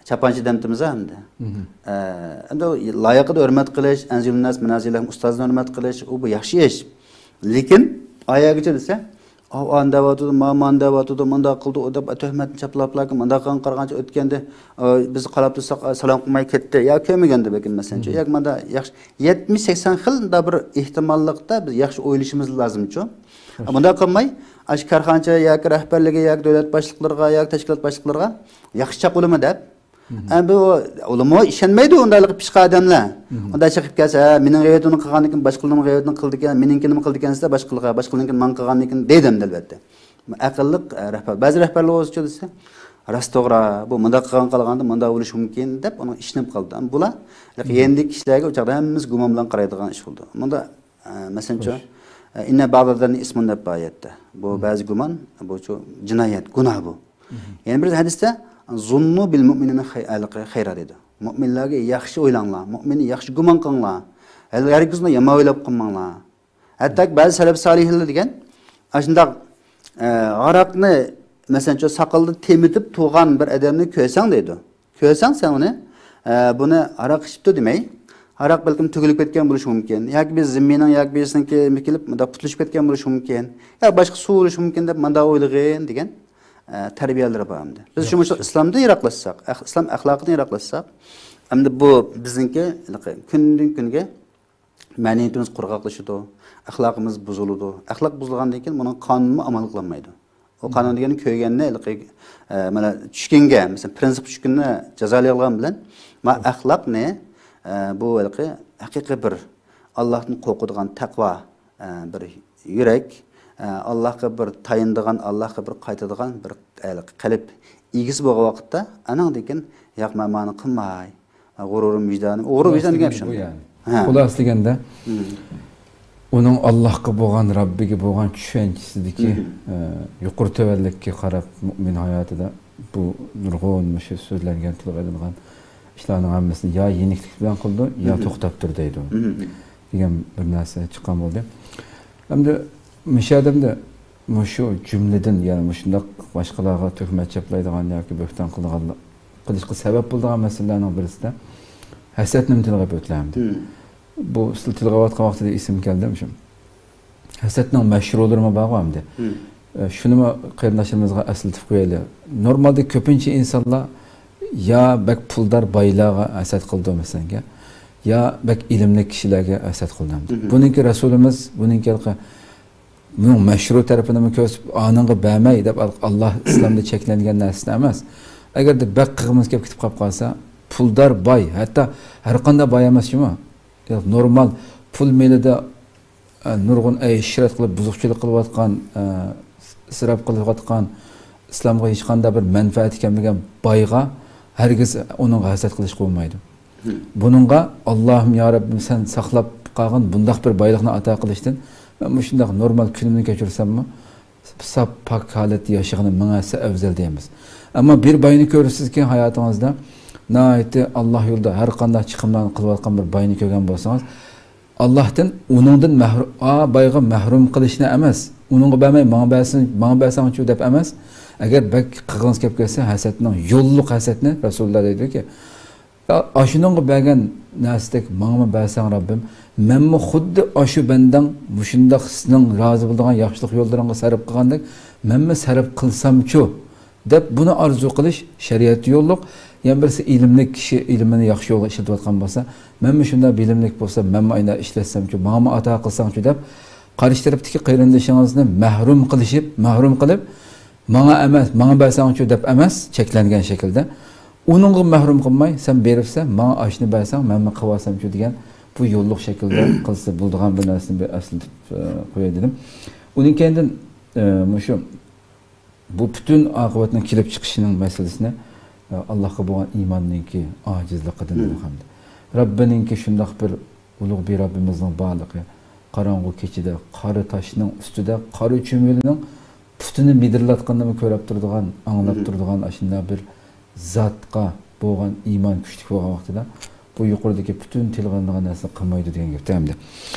چاپانچى دەمتىمىز ئەمدى. ئە، ئەمدى لايىقىدا ھۆرمەت قىلىش، «أنزلوا الناس منازلهم»، ئۇستازنى ھۆرمەت قىلىش، ئۇ بۇ ياخشى ئىش. لېكىن ئايەگىچە دېسە، «ئاۋۇ ئانداۋاتىدۇ، ما مانداۋاتىدۇ، مۇنداق قىلدى، ئۇ» دەپ تۆھمەتنى چاپلاپلا، مۇنداق قىلغان قارىغانچە ئۆتكەندە، ئە، بىز قاراپ تۇرساق، ئە، سالام قىلماي كەتتى. يا كۆرمىگەندە بەلكىم مەسىلەنچۇ. ياكى مۇنداق ياخشى، يەتمىش سەكسەن خىل مۇنداق بىر ئېھتىماللىقتا بىز ياخشى ئويلىشىمىز لازىمچۇ. مۇنداق قىلماي، ئاشۇ كارخانىچى ياكى رەھبەرلىكى ياكى دۆلەت باشلىقلىرىغا ياكى تەشكىلات باشلىقلىرىغا ياخشى چاقىۋالىمەن دەپ. ئەمدى ئۇ، ئۇلارمۇ ئىشەنمەيدۇ ئۇنداقلىقى پىشقا ئادەملەر. ئۇنداق چىقىپ كەلسە، ھە، مېنىڭ غەيۋىتىمنى قىلغاندىن كېيىن باشقىلارنىڭ غەيۋىتىنى قىلىدىكەن، مېنىڭكىنىمۇ قىلىدىكەن دېسە، باشقىلارغا، باشقىلارنىڭكىنى ماڭا قىلغاندىن كېيىن دەيدۇ ئەمدى ئەلۋەتتە. ئەقىللىق، ئە، رەھبەر. بەزى رەھبەرلەر بولسىچۇ دېسە، راست توغرا، بۇ مۇنداق قىلغان قالغاندا مۇنداق بولۇشى مۇمكىن دەپ ئۇنىڭغا ئىشىنىپ قالىدۇ. ئەمما بۇلار يېنىدىكى كىشىلەرگە ئۇ چاغدا ھەممىمىز گۇمان بىلەن قارايدىغان ئىش بولىدۇ. مۇندا، ئە، مەسىلەنچۇ، خوش. ئە، «إن بعض الظن إثم» دەپ بار ئايەتتە. بۇ بەزى گۇمان، بۇچۇ جىنايەت، گۇناھ بۇ. يەنە بىر ھەدىستە، «ظنوا بالمؤمنين خي-، خيرا» دەيدۇ. مۆمىنلەرگە ياخشى ئويلاڭلار، مۆمىننى ياخشى گۇمان قىلىڭلار. ھەرگىزمۇ يامان ئويلاپ قالماڭلار. ھەتتاكى بەزى سەلەف سالىھلار دېگەن، ئاشۇنداق، ئە، ھاراقنى، مەسىلەن، شۇ ساقىلىدا تېمىتىپ تۇرغان بىر ئادەمنى كۆرسەڭ دەيدۇ. كۆرسەڭ سەن ئۇنى، ئە، بۇنى ھاراق ئىچىپتۇ دېمەي. ھاراق بەلكىم تۈگۈلۈپ كەتكەن بولۇشى مۇمكىن. ياكى بىر زىممىنىڭ ياكى بىرسىنىڭكى كېلىپ مۇنداق پۇتلىشىپ كەتكەن بولۇشى مۇمكىن. يا باشقا سۇ بولۇشى مۇمكىن دەپ مۇنداق ئويلىغىن دېگەن، ئە، تەربىيەلىرى بار ئەمدى. بىز شۇ ياخشى. ئىسلامدىن يىراقلاشساق، ئەخ-، ئىسلام ئەخلاقىدىن يىراقلاشساق، ئەمدى بۇ بىزنىڭكى كۈندىن كۈنگە مەدەنىيىتىمىز قۇرغاقلىشىدۇ، ئەخلاقىمىز بۇزۇلىدۇ. ئەخلاق بۇزۇلغاندىن كېيىن بۇنىڭ قانۇنمۇ ئامال قىلالمايدۇ. ئۇ قانۇن دېگەننى كۆرگەننى ھېلىقى، ئە، مانا چۈشكۈنگە، مەسىلەن، پرىنسىپ چۈشكۈننى جازالايدىغان بىلەن، ما ئەخلاقنى، ئە، بۇ ھېلىقى ھەقىقىي بىر ئاللاھتىن قورقىدىغان تەقۋا، ئە، بىر يۈرەك، ئە، ئاللاھقا بىر تايىنىدىغان، ئاللاھقا بىر قايتىدىغان بىر، ئە، قەلب ئىگىسى بولغان ۋاقىتتا، ئانىڭدىن كېيىن، ياق، مەن مانى قىلماي، غۇرۇرۇم، ۋىجدانىم، غۇرۇر، ۋىجدان دېگەن شۇ. يەنى. ھە. خۇلاسە دېگەندە، ئۇنىڭ ئاللاھقا بولغان، رەببىگە بولغان چۈشەنچىسىدىكى، ئە، يۇقىرى تۆۋەنلىككە قاراپ مۆمىن ھاياتىدا بۇ نۇرغۇن مۇشۇ سۆزلەنگەن، تىلغا ئېلىنغان ئىشلارنىڭ ھەممىسىنى يا يېنىكلىك بىلەن قىلىدۇ، يا توختاپ تۇر دەيدۇ. دېگەن بىر نەرسە چىققان بولدى. ئەمدى مۇشۇ ئادەمدە مۇشۇ جۈملىدىن، يەنى مۇشۇنداق باشقىلارغا تۆھمەت چاپلايدىغان ياكى بۆھتان قىلىدىغان، قىلىشقا سەۋەب بولىدىغان مەسىلىلەرنىڭ بىرسىدە ھەسەت نېمە تىلغا ئۆتلەمدى. بۇ سىلەر تىلغا ئاتقان ۋاقتىدا ئېسىمگە كەلدى شۇ. ھەسەتنىڭ مەشھۇرلىرىمۇ بارغۇ ئەمدى. ئە، شۇنىمۇ قېرىنداشلىرىمىزغا ئەسلىتىپ قويايلى. نورمالدا كۆپىنچە ئىنسانلار يا بەك پۇلدار بايلارغا ھەسەت قىلىدۇ، مەسىلەنگە. يا بەك ئىلىملىك كىشىلەرگە ھەسەت قىلدىم. بۇنىڭكى رەسۇلىمىز، بۇنىڭكى ھېلىقى بۇنىڭ مەشرۇ تەرىپىنىمۇ كۆرسىتىپ، ئانىڭغا بەرمەي دەپ، ئاللا ئىسلامدا چەكلەنگەن نەرسىدىن ئەمەس. ئەگەردە بەك قىلغۇمىز كەپ كېتىپ قاپ قالسا، پۇلدار، باي، ھەتتا ھەر قانداق باي ئەمەس جۇمۇ. نورمال پۇل مېلىدا، ئە، نۇرغۇن ئەيش-ئىشرەت قىلىپ، بۇزۇقچىلىق قىلىۋاتقان، ئە، ئىسراپ قىلىۋاتقان، ئىسلامغا ھېچقانداق بىر مەنپەئەتى كەلمىگەن بايغا ھەرگىز ئۇنىڭغا ھەسەت قىلىشقا بولمايدۇ. بۇنىڭغا، ئاللاھىم يا رەببىم، سەن ساقلاپ قالغىن بۇنداق بىر بايلىقنى ئاتا قىلىشتىن، مەن مۇشۇنداق نورمال كۈنۈمنى كەچۈرسەممۇ، ساپ پاك ھالەتتە ياشىغىنى مىڭ ھەسسە ئەۋزەل دەيمىز. ئەمما بىر باينى كۆرىسىزكى، ھاياتىڭىزدا ناھايىتى ئاللا يولىدا ھەر قانداق چىقىملارنى قىلىۋاتقان بىر باينى كۆرگەن بولسىڭىز، ئاللاھتىن ئۇنىڭدىن مەھرۇ-، ئا، بايغا مەھرۇم قىلىشنى ئەمەس، ئۇنىڭغا بەرمەي، ماڭا بەرسىن، ماڭا بەرسەڭچۇ دەپ ئەمەس. ئەگەر بەك قىلغىڭىز كەپ كەلسە، ھەسەتنىڭ يوللۇق ھەسەتنى، رەسۇلۇللا دەيدۇكى، يا، ئاشۇنىڭغا بەرگەن نەرسىدەك ماڭىمۇ بەرسەڭ، رەببىم، مەنمۇ خۇددى ئاشۇ بەندەڭ مۇشۇنداق سېنىڭ رازى بولىدىغان ياخشىلىق يوللىرىڭغا سەرپ قىلغاندەك، مەنمۇ سەرپ قىلسامچۇ؟ دەپ بۇنى ئارزۇ قىلىش شەرىئەتتە يوللۇق. يەنە بىرسى ئىلىملىك كىشى ئىلمىنى ياخشى يولغا ئىشلىتىۋاتقان بولسا، مەنمۇ شۇنداق بىلىملىك بولسام، مەنمۇ ئاينا ئىشلەتسەمچۇ، ماڭىمۇ ئاتا قىلساڭچۇ دەپ، قارشى تەرەپتىكى قېرىندىشىڭىزنى مەھرۇم قىلىشىپ، مەھرۇم قىلىپ، ماڭا ئەمەس، ماڭا بەرسەڭچۇ دەپ ئەمەس، چەكلەنگەن شەكىلدە. ئۇنىڭغا مەھرۇم قىلماي، سەن بېرىپسەن، ماڭا ئاشۇنى بەرسەڭ، مەنمۇ قىلىۋالسامچۇ دېگەن بۇ يوللۇق شەكىلدە قىلسا بولىدىغان بىر نەرسىنى بىر ئەسلىتىپ، ئە، قوياي دېدىم. ئۇنىڭ كەينىدىن، ئە، مۇشۇ بۇ پۈتۈن ئاقىۋەتنىڭ كېلىپ چىقىشىنىڭ مەسىلىسىنى، ئە، ئاللاھقا بولغان ئىماننىڭكى ئاجىزلىقىدىن ھەمدە رەببىنىڭكى شۇنداق بىر ئۇلۇغ بىر رەببىمىزنىڭ بارلىقى، قاراڭغۇ كېچىدە قارا تاشنىڭ ئۈستىدە قارا چۈمۈلىنىڭ پۇتىنى مىدىرلاتقىنىنىمۇ كۆرۈپ تۇرىدىغان، ئاڭلاپ تۇرىدىغان ئاشۇنداق بىر زاتقا بولغان ئىمان كۈچلۈك بولغان ۋاقتىدا، بۇ يۇقىرىدىكى پۈتۈن تىلغا ئېلىنغان نەرسىنى قىلمايدۇ دېگەن گەپتە ئەمدى.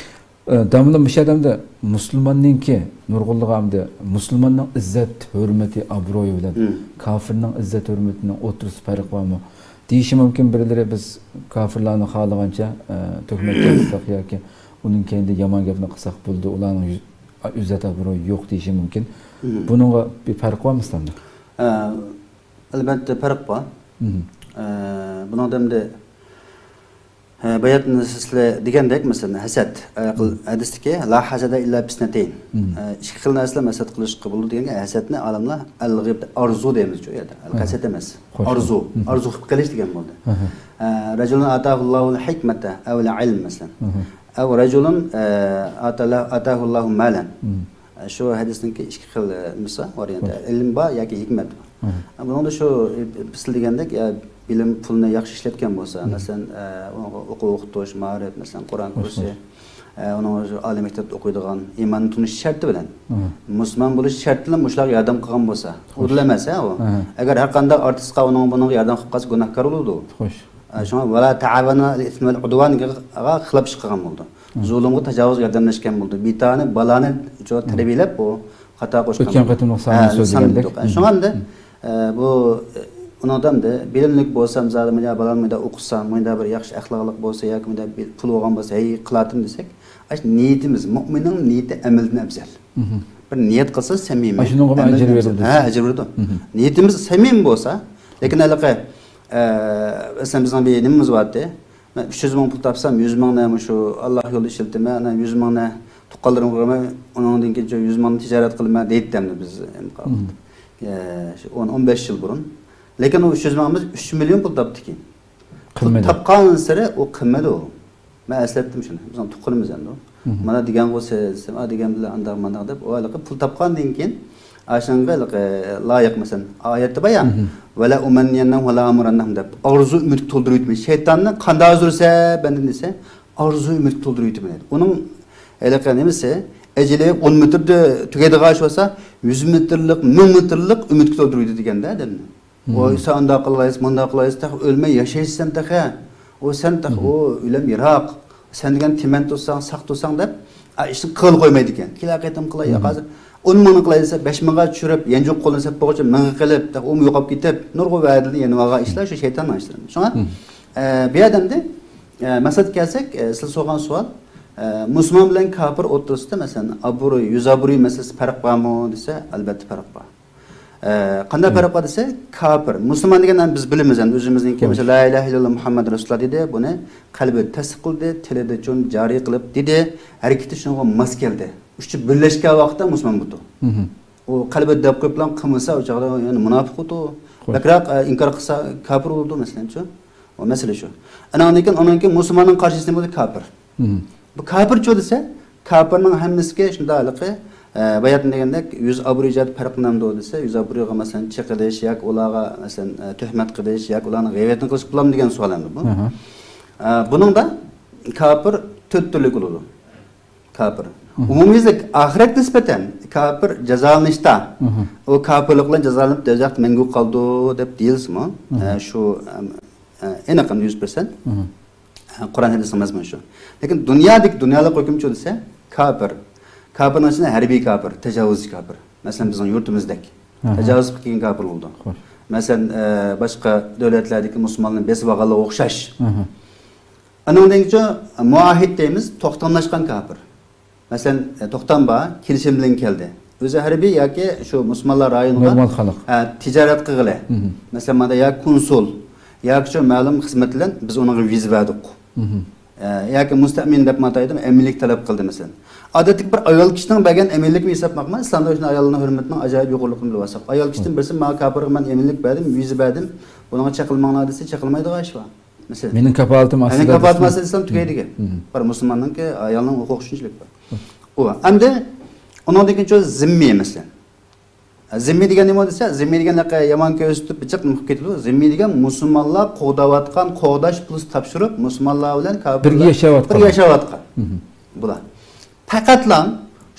ئە، داموللا، مۇشۇ ئادەمدە مۇسۇلماننىڭكى نۇرغۇنلىغان ئەمدى مۇسۇلماننىڭ ئىززەت ھۆرمىتى ئابرۇيى بىلەن كافىرنىڭ ئىززەت ھۆرمىتىنىڭ ئوتتۇرىسىدا پەرق بارمۇ؟ دېيىشى مۇمكىن بىرلىرى، بىز كافىرلارنى خالىغانچە، ئە، تۆھمەتكە قىلساق ياكى ئۇنىڭ كەينىدە يامان گەپنى قىلساق بولىدۇ، ئۇلارنىڭ يۈز-، ئىززەت ئابرۇيى يوق دېيىشى مۇمكىن. بۇنىڭغا بىر پەرق بارمۇ ئىسلامدا؟ ئە، ئەلۋەتتە پەرق بار. ئە، بۇنىڭدا ئەمدى ھە، باياتىن سىلەر دېگەندەك، مەسىلەن، ھەسەت. ئە، قىل-، ھەدىستىكى، «لا ھەسەدە ئىللا فىسنەتەين.» ئە، ئىككى خىل نەرسىدىن ھەسەت قىلىشقا بولىدۇ دېگەنگە، ھەسەتنى ئالىملار ئەل-غىبتە، ئارزۇ دەيمىزچۇ ئۇ يەردە. ھەسەت ئەمەس. ئارزۇ. ئارزۇ قىلىپ قېلىش دېگەن بولدى. ئە، رەجۇلۇن ئاتاھۇللاھۇل ھىكمەتە ئەۋ ئىلم، مەسىلەن. ئەۋ رەجۇلۇن، ئە، ئاتالا-، ئاتاھۇللاھۇ مالەن. ئە، شۇ ھەدىسنىڭكى ئىككى خىل، ئە، نېمىسى، ۋارىيانتى. ئىلىم بار ياكى ھېكمەت بار. ئە، بۇنىڭدا شۇ، ئە، سىلەر دېگەندەك، ئە، بىلىم پۇلنى ياخشى ئىشلەتكەن بولسا، مەسىلەن، ئە، ئۇنىڭغا ئوقۇ ئوقۇتۇش، مائارىپ، مەسىلەن، قۇرئان كۇرسى، ئە، ئۇنىڭ شۇ ئالىي مەكتەپتە ئوقۇيدىغان، ئىماننى تونۇش شەرتى بىلەن، مۇسۇلمان بولۇش شەرتى بىلەن مۇشۇلارغا ياردەم قىلغان بولسا، ئۇدۇل ئەمەس، ھە، ئۇ. ئەگەر ھەر قانداق ئارتىسقا ئۇنىڭ بۇنىڭغا ياردەم قىلىپ قالسا، گۇناھكار بولىدۇ. ئە، شۇڭا، «ۋەلا تەئاۋەنۇ ئەلەل ئىسمى ۋەل ئۇدۋان»غا خىلاپ ئىش قىلغان بولىدۇ. زۇلۇمغا تاجاۋۇز ياردەملەشكەن بولىدۇ. بىتانى بالانى شۇ تەربىيەلەپ، بۇ خاتا قوشقان. ئۆتكەن قېتىملىق ساننى ھە، سۆزلىگەندەك. ساننى، ھە. شۇڭا ئەمدى، ئە، بۇ، ئە، ئۇنىڭدا ئەمدى بىلىملىك بولسا، مىسالى، مانا بالا مۇندا ئوقۇسا، مۇندا بىر ياخشى ئەخلاقلىق بولسا ياكى مۇندا بىر پۇل بولغان بولسا، ھەي، قىلاتتىم دېسەك، ئاشۇ نىيىتىمىز، مۇئمىننىڭ نىيىتى ئەمەلدىن ئەۋزەل. بىر نىيەت قىلسا سەمىمىي. ئاشۇنىڭغىمۇ ئەمەلدىن ئەجىر ئەۋزەل. بېرىدۇ. ھە، ئەجىر بېرىدۇ. نىيىتىمىز سەمىمىي بولسا، لېكىن ھېلىقى، ئە، مەسىلەن، بىزنىڭ بىر نېمىمىز بارتى. مەن ئۈچ يۈز مىڭ پۇل تاپسام، يۈز مىڭنى مۇشۇ ئاللا يولىدا ئىشلىتىمەن، ئەنە يۈز مىڭنى تۇغقانلىرىمغا بېرىمەن، ئۇنىڭدىن كېيىن شۇ يۈز مىڭنى تىجارەت قىلىمەن دەيتتى ئەمدى بىز، ئە، شۇ ئون، ئون بەش يىل بۇرۇن. لېكىن ئۇ ئۈچ يۈز مىڭىمىز ئۈچ مىليون پۇل تاپتىكەن. پۇل تاپقانسېرى ئۇ قىلمىدى ئۇ. مەن ئەسلەتتىم شۇنى. بىزنىڭ تۇغقىنىمىز ئەمدى ئۇ. مانا دېگەنغۇ سىز، دېگەن بىلەن ئانداق مانداق دەپ، ئۇ ھېلىقى پۇل تاپقاندىن كېيىن، ئاشۇنىڭغا ھېلىقى لايىق، مەسىلەن، ئايەتتە بار يا، «ۋەلا ئۇمەننىيەننەھۇم ۋەلا ئامۇرەننەھۇم» دەپ، ئارزۇ ئۈمىدكە تولدۇرۇۋېتىمەن. شەيتاننى قانداق ئازدۇرىسەن بەندىنى دېسە، ئارزۇ ئۈمىدكە تولدۇرۇۋېتىمەن دەيدۇ. ئۇنىڭ ھېلىقى نېمىسى، ئەجىلى ئون مېتىردا تۈگەيدىغان ئىش بولسا، يۈز مېتىرلىق، مىڭ مېتىرلىق ئۈمىدكە تولدۇرۇۋېتىدۇ دېگەندە ئادەمنى. ۋاي، سەن ئانداق قىلالايسەن، مۇنداق قىلالايسەن، تېخى ئۆلمەي ياشايسەن تېخى. ئۇ سەن تېخى، ئۇ ئۆلۈم يىراق. سەن دېگەن تىمەن تۇرساڭ، ساق تۇرساڭ دەپ، ئا، ئىشنى قىلغىلى قويمايدىكەن. كېلە قېتىم قىلاي، ھازىر ئون مىڭنى قىلاي دېسە، بەش مىڭغا چۈشۈرۈپ، يانچۇق قولىنى سېلىپ بولغۇچە مىڭغا قىلىپ، تېخى ئۇمۇ يوقاپ كېتىپ، نۇرغۇن ۋەدىلەر يەنە بارغان ئىشلار شۇ شەيتاننىڭ ئىشلىرى. شۇڭا، ئە، بۇ ئادەمدە، ئە، مەقسەتكە كەلسەك، ئە، سىز سورىغان سوئال، ئە، مۇسۇلمان بىلەن كاپىر ئوتتۇرىسىدا، مەسىلەن، ئابرۇي، يۈز ئابرۇي مەسىلىسىدە پەرق بارمۇ دېسە، ئەلۋەتتە پەرق بار. ئە، قانداق پەرق بار دېسە، كاپىر، مۇسۇلمان دېگەننى بىز بىلىمىز ئەمدى ئۆزىمىزنىڭكى. مەسىلەن، لا ئىلاھە ئىللاللا مۇھەممەد رەسۇلۇللا دېدى، بۇنى قەلبىدە تەستىق قىلدى، تىلىدا چوڭ جارى قىلىپ دېدى، ھەرىكىتى شۇنىڭغا ماس كەلدى. ئۈچى بىرلەشكەن ۋاقىتتا مۇسۇلمان بولىدۇ. ئۇ قەلبىدە دەپ قويۇپلا قىلمىسا، ئۇ چاغدا يەنە مۇناپىق بولىدۇ. بەكرەك، ئە، ئىنكار قىلسا كاپىر بولىدۇ، مەسىلەنچۇ. ئۇ مەسىلە شۇ. ئاناندىن كېيىن، ئۇنىڭ كېيىن مۇسۇلماننىڭ قارشىسى نېمە بولدى؟ كاپىر. بۇ كاپىرچۇ دېسە، كاپىرنىڭ ھەممىسىگە شۇنداق ھېلىقى، ئە، باياتىن دېگەندەك، يۈز ئابرۇي جەھەتتە پەرقلىنەمدۇ دېسە، يۈز ئابرۇيغا، مەسىلەن، چېقىلىش ياكى ئۇلارغا، مەسىلەن، ئە، تۆھمەت قىلىش ياكى ئۇلارنىڭ غەيۋىتىنى قىلىش بولامدۇ دېگەن سوئال ئەمدى بۇ. ئە، بۇنىڭدا كاپىر تۆت تۈرلۈك بولىدۇ. كاپىر. ئومۇميۈزلۈك ئاخىرەتكە نىسبەتەن كاپىر جازالىنىشتا، ئۇ كاپىرلىق بىلەن جازالىنىپ، دوزاختا مەڭگۈ قالىدۇ دەپ دېيىلسىمۇ، ئە، شۇ، ئەم، ئە، ئېنىق يۈز پىرسەنت. قۇرئان ھەدىسنىڭ مەزمۇنى شۇ. لېكىن دۇنيادىكى، دۇنيالىق ھۆكۈمچۇ دېسە، كاپىر. كاپىرنىڭ ئىچىدە ھەربىي كاپىر، تاجاۋۇزچى كاپىر. مەسىلەن، بىزنىڭ يۇرتىمىزدەك. تاجاۋۇز قىلىپ كەلگەن كاپىر بولىدۇ. مەسىلەن، ئە، باشقا دۆلەتلەردىكى مۇسۇلمانلارنى بېسىپ ئالغانلىقىغا ئوخشاش. ئانىڭدىن كېيىن مۇئاھىد دەيمىز، توختاملاشقان كاپىر. مەسىلەن، ئە، توختام بار، كېلىشىم بىلەن كەلدى. ئۆزى ھەربىي ياكى شۇ مۇسۇلمانلار رايونىغا، نورمال خەلق. ئە، تىجارەت قىلغىلى. مەسىلەن، ماندا يا كونسۇل، ياكى شۇ مەلۇم خىزمەت بىلەن بىز ئۇنىڭغا ۋىزا بەردۇق. ئە، ياكى مۇستەمىن دەپ ماتايدۇ، ئەمىنلىك تەلەپ قىلدى، مەسىلەن. ئادەتتىكى بىر ئايال كىشىنىڭ بەرگەن ئەمىنلىكىنى ھېسابلىماقمەن، ئىسلامدا شۇنداق ئاياللارنىڭ ھۆرمىتىنىڭ ئاجايىپ يۇقىرىلىقىنى بىلىپ ئالساق. ئايال كىشىدىن بىرسى، مانا كاپىرغا مەن ئەمىنلىك بەردىم، ۋىزا بەردىم، بۇنىڭغا چېقىلماڭلار دېسە، چېقىلمايدىغان ئىش بار. مەسىلەن. مېنىڭ كاپالىتىم ئاستىدا مېنىڭ كاپالىتىم ئاستىدا دېسەم، تۈگەيدىكەن. بىر مۇسۇلماننىڭكى ئايالنىڭ ھوقۇقى شۇنچىلىك بار. ئۇ. ئەمدى ئۇنىڭدىن كېيىنچۇ زىممىي، مەسىلەن. زىممىي دېگەن نېمە دېسە، زىممىي دېگەن ھېلىقى يامان كۆرسىتىپ جىق نېمە قىلىپ كېتىدۇ. زىممىي دېگەن مۇسۇلمانلار قوغداۋاتقان قوغداش پۇلىسى تاپشۇرۇپ، مۇسۇلمانلار بىلەن كاپىرلار بىرگە ياشاۋاتقان. بىرگە ياشاۋاتقان. بۇلار. پەقەتلا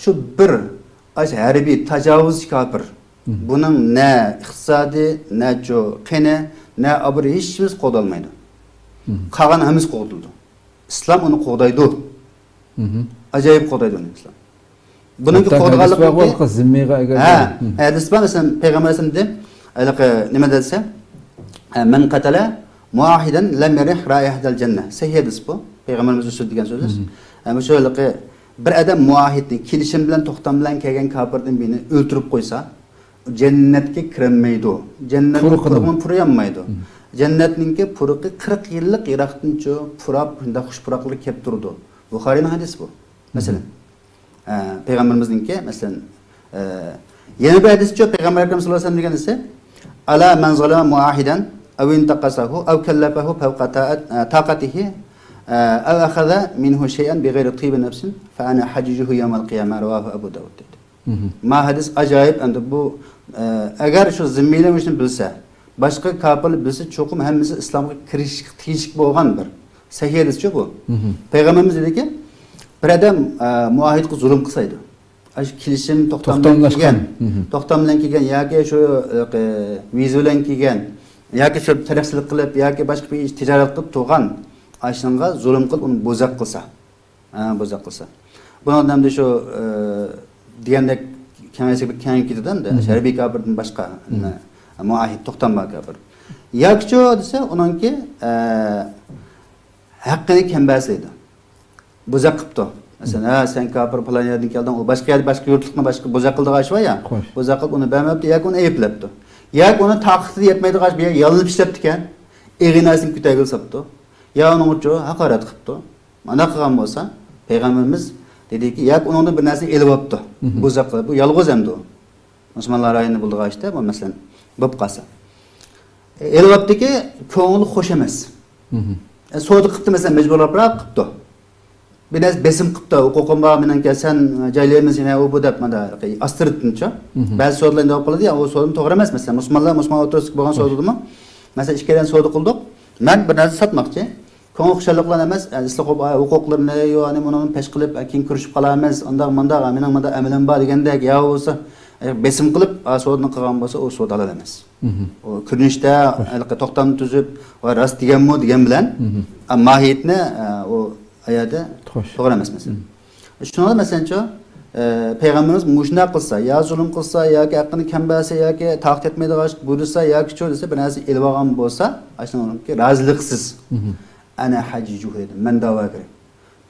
شۇ بىر، ئاشۇ ھەربىي تاجاۋۇزچى كاپىر. بۇنىڭ نە ئىقتىسادى، نەچۇ قېنى، نە ئابرۇيى، ھېچ نېمىسى قوغدالمايدۇ. قالغان ھەممىسى قوغدىلىدۇ. ئىسلام ئۇنى قوغدايدۇ. ئاجايىپ قوغدايدۇ ئۇنى ئىسلام. بۇنىڭكى قوغدىغانلىقىنىڭكى ھەدىس بار، مەسىلەن، پەيغەمبەر ئەلەيھىسسالام دېدى، ھېلىقى نېمە دېسە، مەن قەتەلە مۇئاھىدەن لەم يەرىھ رائىھەتەل جەننە. سەھىھ ھەدىس بۇ. پەيغەمبىرىمىز ئۇسۇل دېگەن سۆزى. ئە، مۇشۇ ھېلىقى بىر ئادەم مۇئاھىدنى، كېلىشىم بىلەن، توختام بىلەن كەلگەن كاپىردىن بىرىنى ئۆلتۈرۈپ قويسا، جەننەتكە كىرەلمەيدۇ. جەننەتنىڭ پۇرىقىنى پۇرىيالمايدۇ. جەننەتنىڭكى پۇرىقى قىرىق يىللىق يىراقتىنچۇ پۇراپ، شۇنداق خۇش پۇراقلىرى كېلىپ تۇرىدۇ. بۇخارىنىڭ ھەدىسى بۇ. مەسىلەن. ئە، پەيغەمبىرىمىزنىڭكى، مەسىلەن، ئە، يەنە بىر ھەدىسچۇ، پەيغەمبەر ئەكرەم ساللاللاھۇ ئەلەيھى ۋەسەللەم دېگەن دېسە، ئەلا مەن زالەمە مۇئاھىدەن ئەۋ ئىنتەقەسەھۇ ئەۋ كەللەفەھۇ فەۋقە تائەت-، ئە، تاقەتىھى، ئە، ئەۋ ئەخەزە مىنھۇ شەيئەن بىغەيرى تىيبى نەفسىن فەئەنە ھەجىجۇھۇ يەۋمەل قىيامە، رەۋاھۇ ئەبۇ داۋۇد دېدى. ما ھەدىس ئاجايىپ، ئەمدى بۇ، ئە، ئەگەر شۇ زىممىيلەر شۇنى بىلسە، باشقا كاپىرلار بىلسە، چوقۇم ھەممىسى ئىسلامغا كىرىشكە تېگىشلىك بولغان بىر سەھىھ ھەدىسچۇ بۇ. پەيغەمبىرىمىز دېدىكى، بىر ئادەم، ئە، مۇئاھىدقا زۇلۇم قىلسايدۇ. ئاشۇ كېلىشىم توختام بىلەن كېلگەن، توختام بىلەن كېلگەن ياكى شۇ، ئە، ۋىزا بىلەن كېلگەن ياكى شۇ تەرەققىيات قىلىپ ياكى باشقا بىر ئىش تىجارەت قىلىپ تۇرغان ئاشۇنىڭغا زۇلۇم قىلىپ ئۇنى بوزەك قىلسا. ھە، بوزەك قىلسا. بۇنىڭدا ئەمدى شۇ، ئە، دېگەندەك كېڭەيسە بىر كېڭىيىپ كېتىدۇ ئەمدى. ھەربىي كاپىردىن باشقا، مۇئاھىد توختام بار كاپىر. ياكىچۇ دېسە، ئۇنىڭكى، ئە، ھەققىنى كەم بەرسەيدۇ. بوزەك قىپتۇ. مەسىلەن، ھە، سەن كاپىر پالان يەردىن كەلدىڭ، ئۇ باشقا يەردە باشقا يۇرتلۇقنى باشقا بوزەك قىلىدىغان ئىش بار يا. بوزەك قىلىپ ئۇنى بەرمەپتۇ ياكى ئۇنى ئەيىبلەپتۇ. ياكى ئۇنى تاقىتى يەتمەيدىغان ئىش، بىر يەرگە يالىنىپ ئىشلەپتىكەن. ئېغىناسىنى كۆتەرگىلى ساپتۇ. يا ئۇنىڭغىچۇ ھاقارەت قىپتۇ. مانداق قىلغان بولسا، پەيغەمبىرىمىز دېدىكى، ياكى ئۇنىڭدىن بىر نەرسىنى ئېلىۋاپتۇ. بۇ زاقلار، بۇ يالغۇز ئەمدى ئۇ. مۇسۇلمانلار رايونىدا بولىدىغان ئىشتا، بۇ مەسىلەن، بولۇپ قالسا. ئېلىۋاپتىكى، كۆڭلى خوش ئەمەس. ئە، سودا قىپتۇ، مەسىلەن، مەجبۇرلاپراق قىپتۇ. بىر نەرسە بېسىم قىپتۇ، ھوقۇقۇم بار مېنىڭكى، سەن جايلايمىز يەنە ئۇ بۇ دەپ، مانا ئاستىرتىنچۇ. بەزى سودىلار ئۇنداق بولىدۇ، يا ئۇ سودىمۇ توغرا ئەمەس، مەسىلەن، مۇسۇلمانلار، مۇسۇلمان ئوتتۇرىسىدىكى بولغان سودىدىمۇ، مەسىلەن، ئىككىيلەن سودا قىلدۇق، مەن بىر نەرسە ساتماقچى. كۆڭۈل خۇشاللىقلار ئەمەس، ئە، ئىسلام ھوقۇق-، ھوقۇقلىرىنى، يو، ئانى مۇنى پەش قىلىپ، ئە، كېيىن كۆرۈشۈپ قالارمىز، ئانداق مانداق، ئە، مېنىڭ مانداق ئەمىلىم بار دېگەندەك، يا بولمىسا، ئە، بېسىم قىلىپ، ئا، سودىنى قىلغان بولسا، ئۇ سودا ھالال ئەمەس. ئۇ كۆرۈنۈشتە ھېلىقى توختامنى تۈزۈپ، ۋاي، راست دېگەنمۇ دېگەن بىلەن، ئە، ماھىيەتنى، ئە، ئۇ ئايەردە توغرا ئەمەس، مەسىلەن. شۇنىڭدا مەسىلەنچۇ، ئە، پەيغەمبىرىمىز مۇشۇنداق قىلسا، يا زۇلۇم قىلسا، ياكى ھەققىنى كەم بەرسە، ياكى تاقىت يەتمەيدىغان ئىش بۇيرۇسا، ياكى چۇ دېسە، بىر نەرسىنى ئېلىۋالغان بولسا، ئاشۇنىڭكى رازىلىقسىز. ئەنە ھەجىجۇھۇ دېدى، مەن دەۋاگىرى.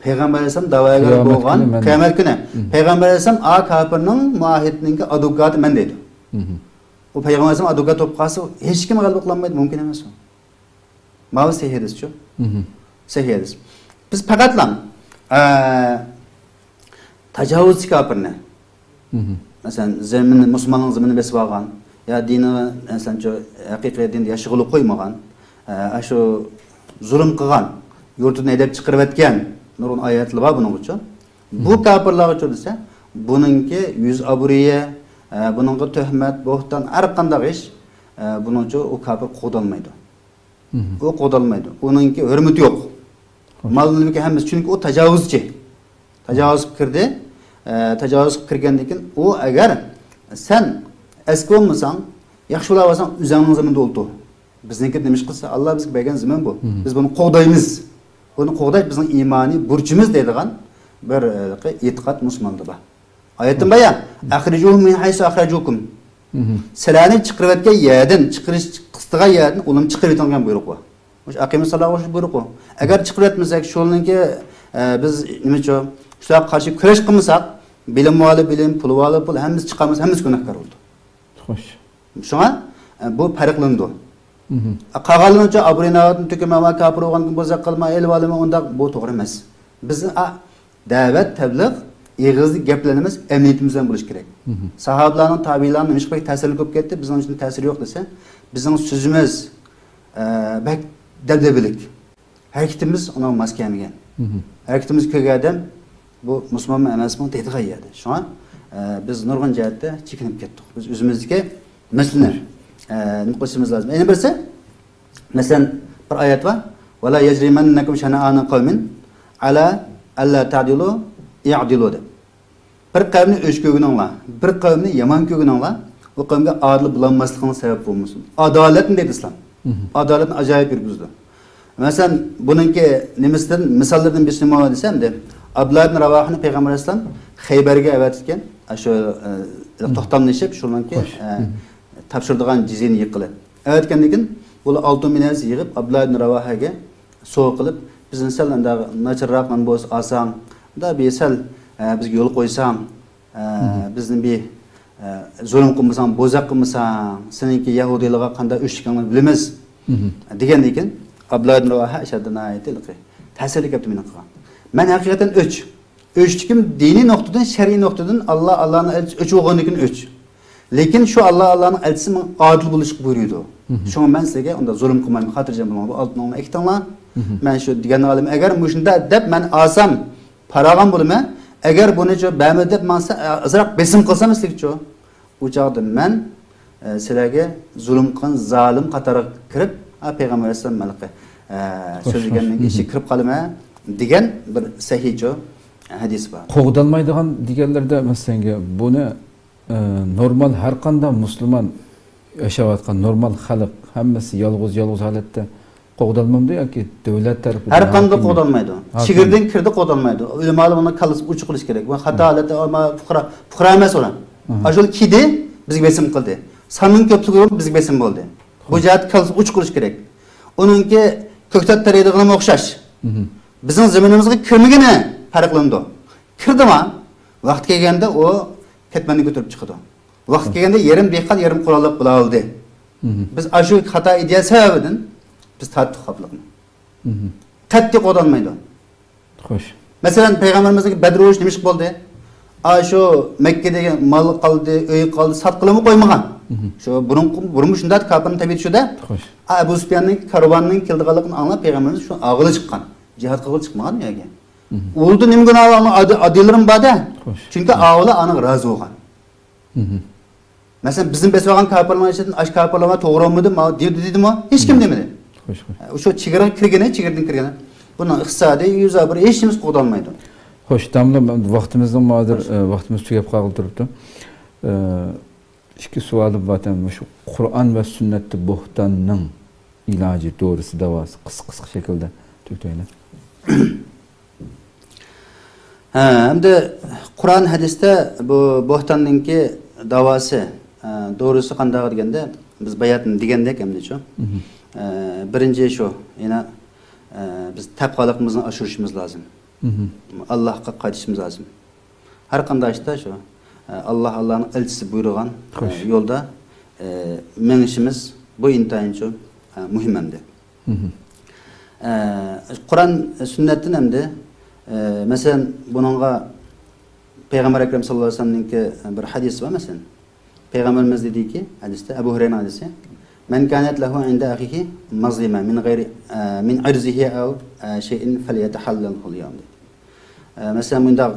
پەيغەمبەر ئەلەيھىسسالام دەۋاگىر بولغان، قىيامەت كۈنى. پەيغەمبەر ئەلەيھىسسالام ئا كاپىرنىڭ مۇئاھىدنىڭكى ئادۋوكاتى مەن دەيدۇ. ئۇ پەيغەمبەر ئەلەيھىسسالام ئادۋوكات بولۇپ قالسا، ھېچكىم غەلىبە قىلالمايدۇ، مۇمكىن ئەمەس ئۇ. ماۋۇ سەھىھ ھەدىسچۇ. مھم. سەھىھ ھەدىس. بىز پەقەتلا، ئە، تاجاۋۇزچى كاپىرنى، مھم. مەسىلەن، زېمىننى، مۇسۇلماننىڭ زېمىنىنى بېسىپ ئالغان، يا دىنى، مەسىلەن، شۇ ھەقىقىي دىندا ياشىغىلى قويمىغان، ئە، شۇ زۇلۇم قىلغان، يۇرتىدىن ھەيدەپ چىقىرىۋەتكەن نۇرغۇن ئايەتلەر بار بۇنىڭ ئۈچۈن. بۇ مھم. كاپىرلارغىچۇ دېسە، بۇنىڭكى يۈز ئابرۇيى، ئە، بۇنىڭغا تۆھمەت، بوھتان، ھەر قانداق ئىش، ئە، بۇنىڭچۇ ئۇ كاپىر قوغدالمايدۇ. مھم. ئۇ قوغدالمايدۇ. ئۇنىڭكى ھۆرمىتى يوق. خوش. مال مۈلكى ھەممىسى، چۈنكى ئۇ تاجاۋۇزچى. تاجاۋۇز قىلىپ كىردى. ئە، تاجاۋۇز قىلىپ كىرگەندىن كېيىن ئۇ، ئەگەر سەن ئەسكى بولمىساڭ، ياخشى بولاۋالساڭ، ئۆزۈڭنىڭ زېمىنىدا ئولتۇر. بىزنىڭكى نېمە ئىش قىلسا، ئاللا بىزگە بەرگەن زېمىن بۇ. مھم. بىز بۇنى قوغدايمىز. بۇنى قوغداش بىزنىڭ ئىمانىي بۇرچىمىز دەيدىغان بىر، ئە، ئېتىقاد مۇسۇلماندا بار. ئايەتتىن بايان، «ئەخرىجۇھۇم مىن ھەيسۇ ئەخرەجۇكۇم.» مھم. سىلەرنى چىقىرىۋەتكەن يەردىن، چىقىرىش قىستىغان يەردىن ئۇلارنى چىقىرىۋېتىڭ دېگەن بۇيرۇق بار. مۇشۇ ئەقىمۇ سالاغا ئوخشاش بۇيرۇق بۇ. ئەگەر چىقىرىۋەتمىسەك، شۇنىڭكى، ئە، بىز نېمىچۇ، شۇلارغا قارشى كۈرەش قىلمىساق، بىلىم ئالىپ بىلىم، پۇل ئالىپ پۇل، ھەممىسى چىقارمىسا، ھەممىسى گۇناھكار بولىدۇ. خوش. شۇڭا، ئە، بۇ پەرقلىنىدۇ. مھم. قالغانلىرىنىڭچە ئابرۇيىنى تۆكۈمەن ۋە كاپىر بولغاندىن بوزەك قىلما، ئېلىۋالىمەن ئۇنداق، بۇ توغرا ئەمەس. بىزنىڭ، ئا، دەۋەت، تەبلىغ ئېغىزدا گەپ بىلەن ئەمەس، ئەمەلىيىتىمىز بىلەن بولۇشى كېرەك. مھم. ساھابىلارنىڭ، تابىئىيلارنىڭ نېمىشقا بەك تەسىرلىك بولۇپ كەتتى، بىزنىڭ ئۈچۈن تەسىرى يوق دېسە، بىزنىڭ سۆزىمىز، ئە، بەك دەبدەبىلىك. ھەرىكىتىمىز ئۇنىڭغا ماس كەلمىگەن. مھم. ھەرىكىتىمىزنى كۆرگەن ئادەم، بۇ مۇسۇلمانمۇ ئەمەسمۇ دەيدىغان يەردە. شۇڭا، ئە، بىز نۇرغۇن جەھەتتە چېكىنىپ كەتتۇق. بىز ئۆزىمىزدىكى مەسىلىنى، ئە، نېمە قىلىشىمىز لازىم. يەنە بىرسى، مەسىلەن، بىر ئايەت بار. «ۋەلا يەجرىمەننەكۇم شەنەئانۇ قەۋمىن ئەلا ئەللا تەئدىلۇ ئىئدىلۇ» دەپ. بىر قەۋمنى ئۆچ كۆرگىنىڭلار، بىر قەۋمنى يامان كۆرگىنىڭلار، ئۇ قەۋمگە ئادىل بولالماسلىقىڭلار سەۋەب بولمىسۇن. ئادالەتنى دەيدۇ ئىسلام. مھم. ئادالەتنى ئاجايىپ يۈرگۈزىدۇ. مەسىلەن، بۇنىڭكى نېمىسىدىن، مىساللىرىدىن بىرسى نېمە دېسەم، دە، ئابدۇللا ئىبن راۋاھنى پەيغەمبەر ئەلەيھىسسالام خەيبەرگە ئەۋەتكەن، ئاشۇ، ئە، مھم. توختاملىشىپ، شۇنىڭكى، خوش. ئە، مھم. تاپشۇرىدىغان جىزيىنى يىغقىلى. ئەۋەتكەندىن كېيىن، بۇلار ئالتۇن مىنەس يىغىپ، ئابدۇللا ئىبن راۋاھەگە سوۋغا قىلىپ، بىزنى سەل ئەندى ناچارراق نان بولسا ئالساڭ، دا بىر سەل، ئە، بىزگە يول قويساڭ، ئە، مھم. بىزنى بىر، ئە، زۇلۇم قىلمىساڭ، بوزەك قىلمىساڭ، سېنىڭكى يەھۇدىيلارغا قانداق ئۆچلۈكۈڭنى بىلىمىز، مھم. دېگەندىن كېيىن، ئابدۇللا ئىبن راۋاھە ئەشەددە ناھايىتى تەسىرلىك گەپنى مېنى قىلغان. مەن ھەقىقەتەن ئۆچ. ئۆچلۈكۈم دىنىي نۇقتىدىن، شەرئىي نۇقتىدىن ئاللا، ئاللانىڭ ئەلچىسى ئۆچ بولغاندىن كېيىن ئۆچ. لېكىن شۇ ئاللا، ئاللانىڭ ئەلچىسى ماڭا ئادىل بولۇشقا بۇيرۇيدۇ. مھم. شۇڭا مەن سىلەرگە ئۇنداق زۇلۇم قىلمايمەن، خاتىرجەم بولۇڭلار، بۇ ئالتۇنۇڭلارنى ئەكېتىڭلار. مھم. مەن شۇ دېگەننى ئالىمەن. ئەگەر مۇشۇنداق دەپ مەن ئالسام، پاراغان بولىمەن. ئەگەر بۇنى شۇ بەرمە دەپ ماڭسا، ئازراق بېسىم قىلسام سىلىگىچۇ. ئۇ چاغدا مەن، ئە، سىلەرگە زۇلۇم قىلغان زالىم قاتارىغا كىرىپ، ئا، پەيغەمبەر ئەلەيھىسسالام ھېلىقى، ئە، خوش، سۆزلىگەننىڭ خوش. ئىچىگە كىرىپ قالىمەن دېگەن بىر سەھىھچۇ ھەدىس بار. قوغدالمايدىغان دېگەنلەردە، مەسىلەن، بۇنى، ئە، نورمال ھەر قانداق مۇسۇلمان ياشاۋاتقان نورمال خەلق ھەممىسى يالغۇز، يالغۇز ھالەتتە قوغدالمامدۇ ياكى دۆلەت تەرىپىدىن ھەر قانداق ھاكىمىيەت؟ قوغدالمايدۇ. ھاكىمىيەت. چېگرىدىن كىردى، قوغدالمايدۇ. ئۆلىمالار بۇنىڭ كاللىسى ئوچۇق قىلىش كېرەك. بۇ خاتا ھالەتتە، ئەمما پۇقرا، پۇقرا ئەمەس ئۇلار. ئاشۇ كىردى، بىزگە بېسىم قىلدى. ساننىڭ كۆپلۈكى بىزگە بېسىم بولدى. بۇ جەھەتتە كاللىسى ئوچۇق قىلىش كېرەك. ئۇنىڭكى كۆكتات تېرىيدىغىنىمۇ ئوخشاش. بىزنىڭ زېمىنىمىزغا كىرمىگىنى پەرقلىنىدۇ. كىردىما، ۋاقتى كەلگەندە ئۇ كەتمەننى كۆتۈرۈپ چىقىدۇ. ۋاقتى كەلگەندە يېرىم دېھقان، يېرىم قوراللىق بولالىدى. بىز ئاشۇ خاتا ئىدىيە سەۋەبىدىن بىز تارتتۇق خاپىلىقنى. قەتئىي قوغدالمايدۇ. خوش. مەسىلەن، پەيغەمبىرىمىزنىڭ بەدر ئۇرۇشى نېمىشقا بولدى؟ ئاشۇ مەككىدىكى مال قالدى، ئۆي قالدى، ساتقىلىمۇ قويمىغان. شۇ بۇرۇن، بۇرۇنمۇ شۇنداق كاپىرنىڭ تەبىئىتى شۇ-دە. خوش. ئەبۇ سۇپياننىڭ كارۋاننىڭ كېلىدىغانلىقىنى ئاڭلاپ، پەيغەمبىرىمىز شۇ ئاغىلى چىققان. جىھاد قىلغىلى چىقمىغان ئۇ يەرگە. ئۇلدا نېمە گۇناھى بار؟ ئادىلىرىم بار-دە. خوش. چۈنكى ئاغىلى ئانىغا رازى بولغان. مەسىلەن، بىزنى بېسىۋالغان كاپىرلارنىڭ ئىچىدىن ئاش كاپىرلار بار، توغرا بولمىدى، ماۋۇ دېدى، دېدىمۇ؟ ھېچكىم دېمىدى. خوش، خوش. شۇ چېگراغا كىرگىنى، چېگرىدىن كىرگىنى. بۇنىڭ ئىقتىسادىي يۈزى بىر ھېچ نېمىسى قوغدالمايدۇ. خوش، داملا، ۋاقتىمىزنىڭ ھازىر، خوش. ئە، ۋاقتىمىز تۈگەپ قالغىلى تۇرۇپتۇ. ئە، ئىككى سوئالىم بار، مۇشۇ قۇرئان ۋە سۈننەتتە بوھتاننىڭ ئىلاجى، دورىسى، داۋاسى قىسقا، قىسقا شەكىلدە تۈگىتەيلى. ھە، ئەمدى قۇرئان، ھەدىستە بۇ بوھتاننىڭكى داۋاسى، ئە، دورىسى قانداق دېگەندە، بىز باياتىن دېگەندەك ئەمدىچۇ. ئە، بىرىنچى شۇ، يەنە، ئە، بىز تەقۋالىقىمىزنى ئاشۇرۇشىمىز لازىم. ئاللاھقا قايتىشىمىز لازىم. ھەر قانداق ئىشتا شۇ، ئە، ئاللاھ، ئاللاھنىڭ ئەلچىسى بۇيرۇغان، ئە، يولدا ئە، مېڭىشىمىز بۇ ئىنتايىنچۇ، ئە، مۇھىم ئەمدى. مھم. ئە، قۇرئان، سۈننەتتىن ئەمدى، ئە، مەسىلەن، بۇنىڭغا پەيغەمبەر ئەكرەم ساللاللاھۇ ئەلەيھى ۋەسەللەمنىڭكى بىر ھەدىسى بار، مەسىلەن. پەيغەمبىرىمىز دېدىكى، ھەدىستە، ئەبۇ ھۇرەيرىنىڭ ھەدىسى، «مەن كانەت لەھۇ ئىندە ئەخىھى مەزلىمە مىن غەيرى، ئە، مىن ئىرزىھى ئەۋ، ئە، شەيئىن فەليەتەھەللەلھۇل يەۋم» دېدى. ئە، مەسىلەن، مۇنداق،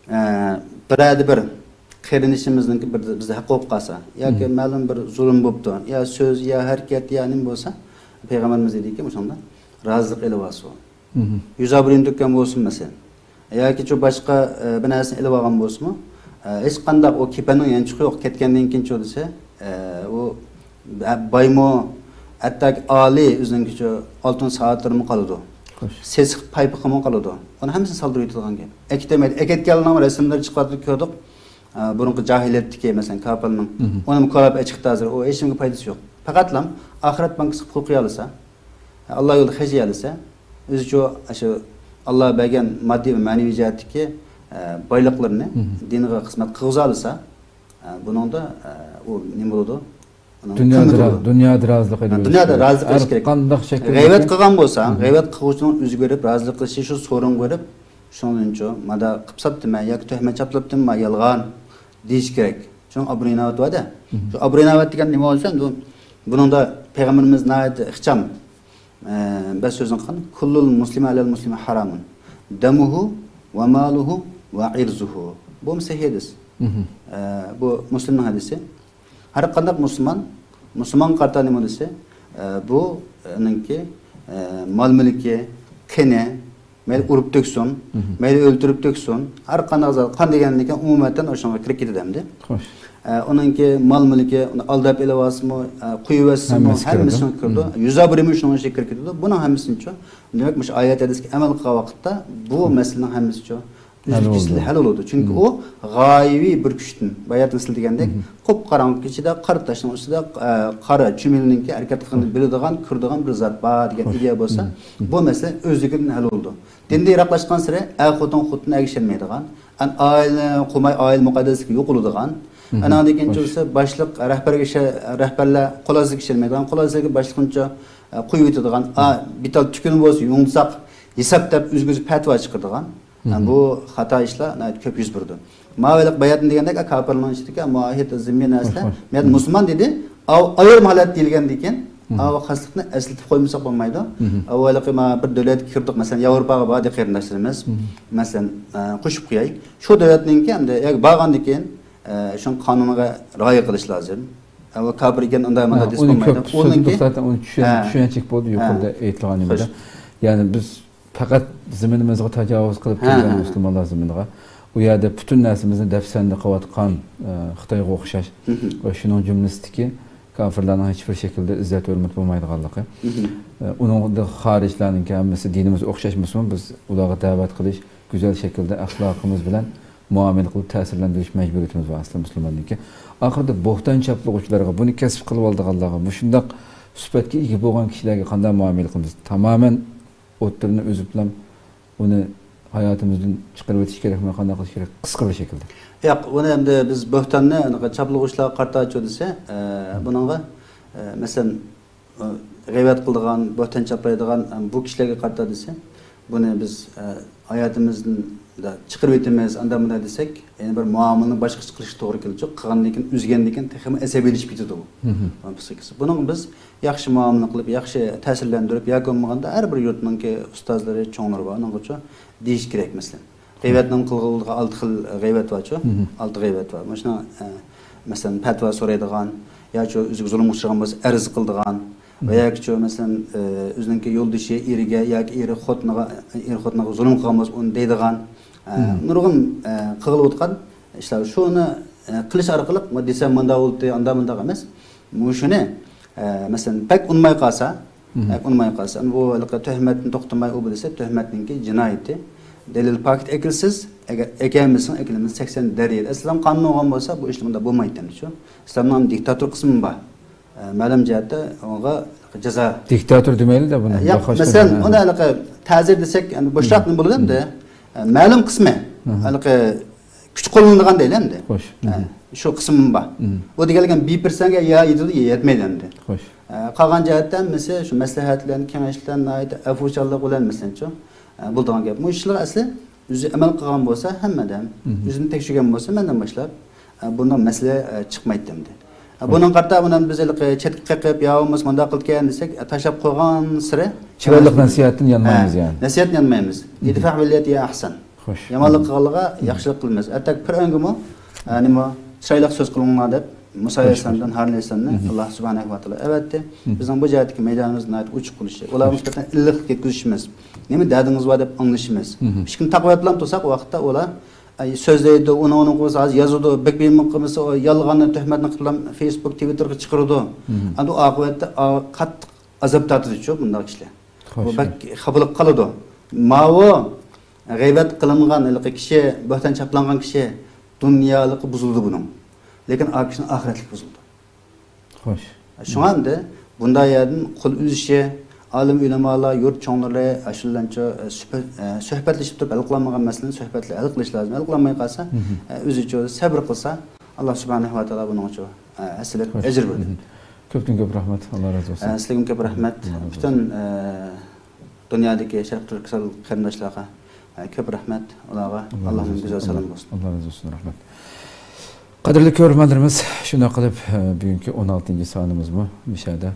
ئە، بىرەردە بىر قېرىندىشىمىزنىڭكى بىر بىزدە ھەققى بولۇپ قالسا، ياكى مھم. مەلۇم بىر زۇلۇم بوپتۇ، يا سۆز، يا ھەرىكەت، يا نېمە بولسا، پەيغەمبىرىمىز دېدىكى، مۇشۇنداق رازىلىق ئېلىۋالسۇن. مھم. يۈز ئابرۇينى تۆككەن بولسۇن، مەسىلەن. ياكى شۇ باشقا، ئە، بىر نەرسىنى ئېلىۋالغان بولسىمۇ، ئە، ھېچقانداق ئۇ كېپەننىڭ يانچۇقى يوق، كەتكەندىن كېيىنچۇ دېسە، ئە، ئۇ بە-، بايمۇ، ھەتتاكى ئالىي ئۆزىنىڭكى شۇ ئالتۇن سائەتلىرىمۇ قالىدۇ. خوش. سېسىق پايپىقىمۇ قالىدۇ. ئۇنى ھەممىسىنى سالدۇرۇپ يېتىدىغان گەپ. ئەكېتەلمەيدۇ. ئەكەتكەنلەرنىڭ رەسىملىرى چىقىۋاتىدۇ، كۆردۇق. ئە، بۇرۇنقى جاھىلىيەتتىكى، مەسىلەن، كاپىرنىڭ. مھم. ئۇنىمۇ كولاپ ئەچىقىپتۇ ھازىر. ئۇ ھېچنېمىگە پايدىسى يوق. پەقەتلا ئاخىرەت بانكىسىغا پۇل قويالىسا، ئاللا يولىدا خەجلىيەلىسە، ئۆزىچۇ ئاشۇ ئاللا بەرگەن ماددىي ۋە مەنىۋى جەھەتتىكى، ئە، بايلىقلىرىنى مھم. دىنغا خىزمەت قىلغۇزالىسا، ئە، بۇنىڭدا، ئە، ئۇ نېمە بولىدۇ؟ ئۇنىڭ دۇنيادا قىممىتى را-، بولىدۇ. دۇنيادا رازىلىق ھە، ئېلىش دۇنيادا كېرەك. رازىلىق ئېلىش ھەر كېرەك. قانداق شەكىلدە غەيۋەت قىلغان بولسا، مھم. غەيۋەت قىلغۇچىنىڭ ئۆزىگە بېرىپ، رازىلىق قىلىشى شۇ سورۇنغا بېرىپ، شۇنىڭدىنچۇ، مادا قىپ ساپتىمەن ياكى تۆھمەت چاپلاپتىمەن، يالغان دېيىش كېرەك. شۇنىڭ ئابرۇيى ناۋات بار-دە. مھم. شۇ ئابرۇيى ناۋات دېگەن نېمە بولسا، بۇ، بۇنىڭدا پەيغەمبىرىمىز ناھايىتى ئىخچام، ئە، بىر سۆزنى قىلغان، «كۇللۇل مۇسلىمى ئەلەل مۇسلىمى ھارامۇن. دەمۇھۇ ۋە مالۇھۇ ۋە ئىرزۇھۇ.» بۇمۇ سەھىھ ھەدىس. مھم. ئە، بۇ مۇسلىمنىڭ ھەدىسى. ھەر قانداق مۇسۇلمان، مۇسۇلمانغا قارىتا نېمە دېسە، ئە، بۇ، ئە، ئۇنىڭكى، ئە، مال مۈلكى، قېنى، مەيلى ئۇرۇپ تۆكسۇن، مھم. مەيلى ئۆلتۈرۈپ تۆكسۇن، ھەر قانداق زات، قان دېگەندىن كېيىن ئومۇمەن ئوشۇنىڭغا كىرىپ كېتىدۇ ئەمدى. خوش. ئە، ئۇنىڭكى مال مۈلكى، ئۇنى ئالداپ ئېلىۋالسىمۇ، ئە، قويۇۋەتسىمۇ، ھەممىسى كىرىدۇ. ھەممىسى شۇنىڭغا كىرىدۇ. مھم. يۈز ئابرۇيمۇ شۇنىڭ ئىچىگە كىرىپ كېتىدۇ. بۇنىڭ ھەممىسىنىچۇ، دېمەك، مۇشۇ ئايەت ھەدىسكە ئەمەل قىلغان ۋاقىتتا بۇ مھم. مەسىلىنىڭ ھەممىسىچۇ ھەل ئۈزلۈكسىز بولىدۇ. ھەل بولىدۇ. چۈنكى مھم. ئۇ غايىۋى بىر كۈچتىن، باياتىن سىز دېگەندەك، مھم. قۇپقاراڭغۇ كېچىدە قارا تاشنىڭ ئۈستىدە، ئە، قارا چۈمۈلىنىڭكى ھەرىكەت قىلغىنىنى خوش. بىلىدىغان، كۆرىدىغان بىر زات بار دېگەن خوش. ئىدىيە بولسا، مھم. بۇ مەسىلە ئۆزلۈكىدىن ھەل بولىدۇ. دىندىن يىراقلاشقانسېرى ئەر-خوتۇن، خوتۇن-ئەرگە ئىشەنمەيدىغان، ئەن ئائىلىنى قۇرماي، ئائىلە مۇقەددەسلىكى يوقىلىدىغان، مھم. ئانىڭدىن كېيىن خوش. بولسا باشلىق، رەھبەرگە ئىشە-، رەھبەرلەر قۇلاسىزلىككە ئىشەنمەيدىغان، قۇلاسىزلىككە باشلىقىنىچە، ئە، قويۇۋېتىدىغان، ئا، مھم. بىتال تۈكۈنى بولسا يۇمساق ھېساب دەپ ئۆزىگە ئۆزى پەتىۋا چىقىرىدىغان. مھم. بۇ خاتا ئىشلار ناھايىتى كۆپ يۈز بېرىدۇ. ماۋۇ ھېلىقى باياتىن دېگەندەك، كاپىرنىڭ ئىچىدىكى مۇئاھىد، زىممىي نەرسىلەر، خوش، خوش. مەن مھم. مۇسۇلمان دېدى، ئاۋۇ ئايرىم ھالەت دېيىلگەندىن كېيىن، مھم. ئاۋۇ خاسلىقنى ئەسلىتىپ قويمىساق بولمايدۇ. مھم. ئاۋۇ ھېلىقى ما بىر دۆلەتكە كىردۇق، مەسىلەن، ياۋروپاغا باردى قېرىنداشلىرىمىز. مھم. مەسىلەن، ئە، قوشۇپ قوياي. شۇ دۆلەتنىڭكى ئەمدى ياكى بارغاندىن كېيىن، ئە، شۇنىڭ قانۇنىغا رىئايە قىلىش لازىم. ئە، ئۇ كاپىر ئىكەن، ئۇنداق ھە، مۇنداق دېسە ئۇنى بولمايدۇ. كۆپ سۆزلىدۇق ئۇنىڭكى، زاتەن، ئۇنى چۈشەن-، ھە. چۈشەنچىلىك بولدى ھە. يۇقىرىدا ئېيتىلغان نېمىدە. خوش. يەنى بىز پەقەت زېمىنىمىزغا تاجاۋۇز قىلىپ ھە، كەلگەن ھە، ھە. مۇسۇلمانلار زېمىنىغا. ئۇ يەردە پۈتۈن نەرسىمىزنى دەپسەندە قىلىۋاتقان، ئە، خىتايغا ئوخشاش مھم. ۋە شۇنىڭ جۈملىسىدىكى كاپىرلارنىڭ ھېچبىر شەكىلدە ئىززەت-ھۆرمىتى بولمايدىغانلىقى. مھم. ئە، ئۇنىڭدىن خارىجلارنىڭكى ھەممىسى دىنىمىز ئوخشاش بولسىمۇ، بىز ئۇلارغا دەۋەت قىلىش، گۈزەل شەكىلدە ئەخلاقىمىز بىلەن مۇئامىلە قىلىپ تەسىرلەندۈرۈش مەجبۇرىيىتىمىز بار ئەسلى مۇسۇلماندىكى. ئاخىرىدا بوھتان چاپلىغۇچىلارغا، بۇنى كەسىپ قىلىۋالىدىغانلارغا، مۇشۇنداق سۈپەتكە ئىگە بولغان كىشىلەرگە قانداق مۇئامىلە قىلىمىز؟ تامامەن ئوتتۇرىنى ئۈزۈپلا ئۇنى ھاياتىمىزدىن چىقىرىۋېتىش كېرەكمۇ، قانداق قىلىش كېرەك؟ قىسقا بىر شەكىلدە. ياق، ئۇنى ئەمدى بىز بۆھتاننى چاپلىغۇچىلارغا قارىتاچۇ دېسە، ئە، بۇنىڭغا، ئە، مەسىلەن، ئە، غەيۋەت قىلىدىغان، بۆھتان چاپلايدىغان، ئە، بۇ كىشىلەرگە قارىتا دېسە، بۇنى بىز، ئە، ھاياتىمىزدىن چىقىرىۋېتىمىز، ئانداق مۇنداق دېسەك، يەنە بىر مۇئامىلىنى باشقىچە قىلىشقا توغرا كېلىدۇ. قىلغاندىن كېيىن، ئۈزگەندىن كېيىن تېخىمۇ ئەسەبىيلىشىپ كېتىدۇ ئۇ. مھم. ئۇنىڭ پسىخىكىسى. بۇنىڭغا بىز ياخشى مۇئامىلە قىلىپ، ياخشى تەسىرلەندۈرۈپ، ياكى بولمىغاندا ھەر بىر يۇرتنىڭكى ئۇستازلىرى، چوڭلىرى بار، ئۇنىڭغىچۇ دېيىش كېرەك، مەسىلەن. غەيۋەتنىڭ قىلغىلىغا ئالتە خىل غەيۋەت بارچۇ؟ مھم. ئالتە غەيۋەت بار. مۇشۇنىڭ، ئە، مەسىلەن، پەتىۋا سورايدىغان، ياچۇ ئۆزىگە زۇلۇم ئۇچرىغان بولسا ئەرز قىلىدىغان، مھم. ۋە ياكىچۇ، مەسىلەن، ئە، ئۆزىنىڭكى يولدىشى، ئېرىگە ياكى ئېرى خوتۇنىغا، ئېرى خوتۇنىغا زۇلۇم قىلغان بولسا ئۇنى دەيدىغان، ئە، مھم. نۇرغۇن، ئە، قىلغىلى ئوتقان ئىشلار. شۇنى، ئە، قىلىش ئارقىلىق، مۇ دېسەم مۇنداق بولدى، ئانداق مۇنداق ئەمەس. مۇشۇنى، ئە، مەسىلەن، بەك ئۇنىماي قالسا، مھم. بەك ئۇنىماي قالسا، ئەمدى بۇ ھېلىقى تۆھمەتنى توختىماي ئۇ بۇ دېسە، تۆھمەتنىڭكى جىنايىتى. دەلىل پاكىت ئەكەلسىز، ئەگەر ئەكەلمىسىڭ، ئەكەلمىسە سەكسەن دەرىجە. ئىسلام قانۇنى بولغان بولسا، بۇ ئىشلار مۇنداق بولمايتتى، شۇ. ئىسلامنىڭ دىكتاتور قىسمى بار. ئە، مەلۇم جەھەتتە ئۇنىڭغا جازا. دىكتاتور دېمەيلى-دە بۇنى. ياق، مەسىلەن، ئۇنى ھېلىقى تەزىر دېسەك، ئەمدى بوشراق نېمە بولىدۇ ئەمدى؟ ئە، مەلۇم قىسمى، مھم. ھېلىقى كۈچ قوللىنىدىغان دەيلى ئەمدى. خوش. ئە، مھم. شۇ قىسمىم بار. ئۇ دېگەنلىكەن بىر پىرسەنتكە يا يېتىدۇ، يا يەتمەيدۇ ئەمدى. خوش. ئە، قالغان جەھەتتە ھەممىسى شۇ مەسلىھەتلەرنى، كېڭەشلەرنى ناھايىتى ئەپۇچانلىق بىلەن، مەسىلەنچۇ، ئە، بولىدىغان گەپ. مۇشۇ ئىشلار ئەسلى ئۆزى ئەمەل قىلغان بولسا ھەممە ئادەم، ئۆزىنى تەكشۈرگەن بولسا مەندىن باشلاپ، ئە، بۇنداق مەسىلە، ئە، چىقمايتتى ئەمدى. ئە، بۇنىڭغا قارىتا بۇنى بىز ھېلىقى چەتكە قېقىپ، يا بولمىسا مۇنداق قىلىدىكەن دېسەك، ئە، تاشلاپ قويغانسېرى چىرايلىق نەسىھەتتىن يانمايمىز، ھە، يەنى. نەسىھەتتىن يانمايمىز. ئىدفە باللەتى ھىيە ئەھسەن. خوش. يامانلىق قىلغانلارغا ياخشىلىق قىلىمىز. ھەتتا پىرئەۋنگىمۇ، ئە، نېمە، چىرايلىق سۆز قىلىڭلار دەپ، مۇسا ئەلەيھىسسالامدىن ھارۇن ئەلەيھىسسالامنى ئاللا سۇبھانەھۇ ۋە تائالا ئەۋەتتى. بىزنىڭ بۇ جەھەتتىكى مەيدانىمىز ناھايىتى ئوچۇق بولۇشى. ئۇلارغا نىسبەتەن ئىللىقلىق يەتكۈزۈشىمىز. نېمە دەردىڭىز بار دەپ ئاڭلىشىمىز. ئىشىكنى تاقىۋەتلەم تۇرساق، ۋاقىتتا ئۇلار، ئە، سۆزلەيدۇ، ئۇنىڭ، ئۇنىڭ قىلسا ھازىر يازىدۇ، بەك بىلىم قىلمىسا، ئۇ يالغاننى، تۆھمەتنى قىلىپ فېيسبۇك، تىۋىتتېرغا چىقىرىدۇ. ئەمدى ئاقىۋەتتە، ئا، قاتتىق ئازاب تارتىدۇچۇ بۇنداق كىشىلەر. بۇ بەك خاپىلىق قالىدۇ. ماۋۇ غەيۋەت قىلىنغان ھېلىقى كىشى، بۆھتان چاپلانغان كىشى دۇنيالىقى بۇزۇلىدۇ بۇنىڭ. لېكىن ئا كىشىنىڭ ئاخىرەتلىكى بۇزۇلىدۇ. خوش. شۇڭا ئەمدى بۇنداق يەردىن قول ئۈزۈشى، ئالىم ئۆلىمالار، يۇرت چوڭلىرى، ئاشۇلارچە، ئە، سۈپە-، ئە، سۆھبەتلىشىپ تۇرۇپ ھەل قىلالمىغان مەسىلىنى سۆھبەت ھەل قىلىش لازىم. ھەل قىلالماي قالسا، ئە، ئۆزىچە سەبرى قىلسا، ئاللا سۇبھانەھۇ ۋە تائالا بۇنىڭ ئۈچۈن، ئە، ھەسسىلەپ ئەجىر بېرىدۇ. كۆپتىن كۆپ رەھمەت، ئاللا رازى بولسۇن. ئە، سىلىگىمۇ كۆپ رەھمەت. ئاللا رازى بولسۇن. پۈتۈن، ئە، دۇنيادىكى شەرقىي تۈركىستان قېرىنداشلارغا، ئە، كۆپ رەھمەت ئۇلارغا. ئاللانىڭ گۈزەل سالامى بولسۇن. ئاللا رازى بولسۇن، رەھمەت. قەدىرلىك كۆرۈرمەنلىرىمىز، شۇنداق قىلىپ، ئە، بۈگۈنكى ئون ئالتىنچى سانىمىزمۇ مۇشۇ يەردە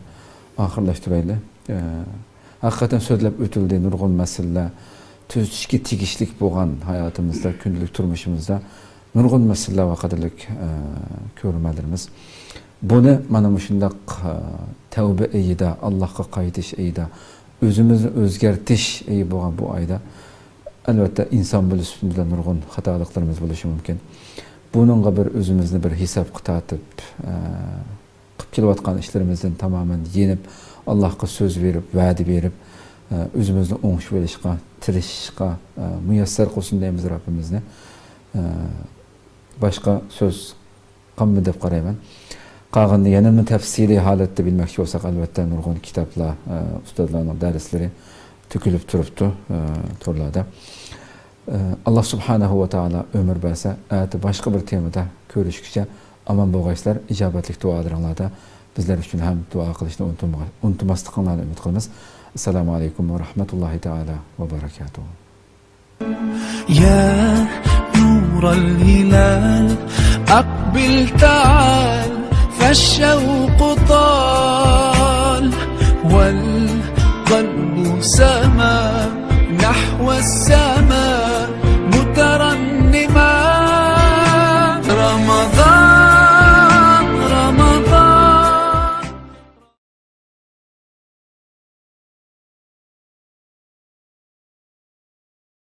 ئاخىرلاشتۇرايلى. ئە، ھەقىقەتەن سۆزلەپ ئۆتۈلدى، نۇرغۇن مەسىلىلەر، تۈزىتىشكە تېگىشلىك بولغان ھاياتىمىزدا، كۈندىلىك تۇرمۇشىمىزدا نۇرغۇن مەسىلىلەر بار، قەدىرلىك، ئە، كۆرۈرمەنلىرىمىز. بۇنى مانا مۇشۇنداق، ئە، تەۋبە ئېيىدا، ئاللاھقا قايتىش ئېيىدا، ئۆزىمىزنى ئۆزگەرتىش ئېيى بولغان بۇ ئايدا، ئەلۋەتتە، ئىنسان بولۇش سۈپىتىمىزدە نۇرغۇن خاتالىقلىرىمىز بولۇشى مۇمكىن. بۇنىڭغا بىر ئۆزىمىزنى بىر ھېسابقا تارتىپ، ئە، قىلىپ كېلىۋاتقان ئىشلىرىمىزدىن تامامەن يېنىپ، ئاللاھقا سۆز بېرىپ، ۋەدە بېرىپ، ئە، ئۆزىمىزنى ئوڭشىۋېلىشقا تىرىشىشقا، ئە، مۇيەسسەر قىلسۇن دەيمىز رەببىمىزنى. ئە، باشقا سۆز قالمىدى دەپ قارايمەن. قالغىنىنى يەنىمۇ تەپسىلىي ھالەتتە بىلمەكچى بولساق، ئەلۋەتتە، نۇرغۇن كىتابلار، ئە، ئۇستازلارنىڭ دەرسلىرى تۆكۈلۈپ تۇرۇپتۇ، ئە، تورلاردا. ئە، ئاللا سۇبھانەھۇ ۋە تائالا ئۆمۈر بەرسە، ئەتە باشقا بىر تېمىدا كۆرۈشكىچە ئامان بولغايسىلەر، ئىجابەتلىك دۇئالىرىڭلاردا بىزلەر ئۈچۈن ھەم دۇئا قىلىشنى ئۇنتۇمىغا-، ئۇنتۇماسلىقىڭلارنى ئۈمىد قىلىمىز. ئەسسالامۇ ئەلەيكۇم ۋە رەھمەتۇللاھى تائالا ۋە بەرەكاتۇھۇ. يا نور الهلال، أقبل تعال.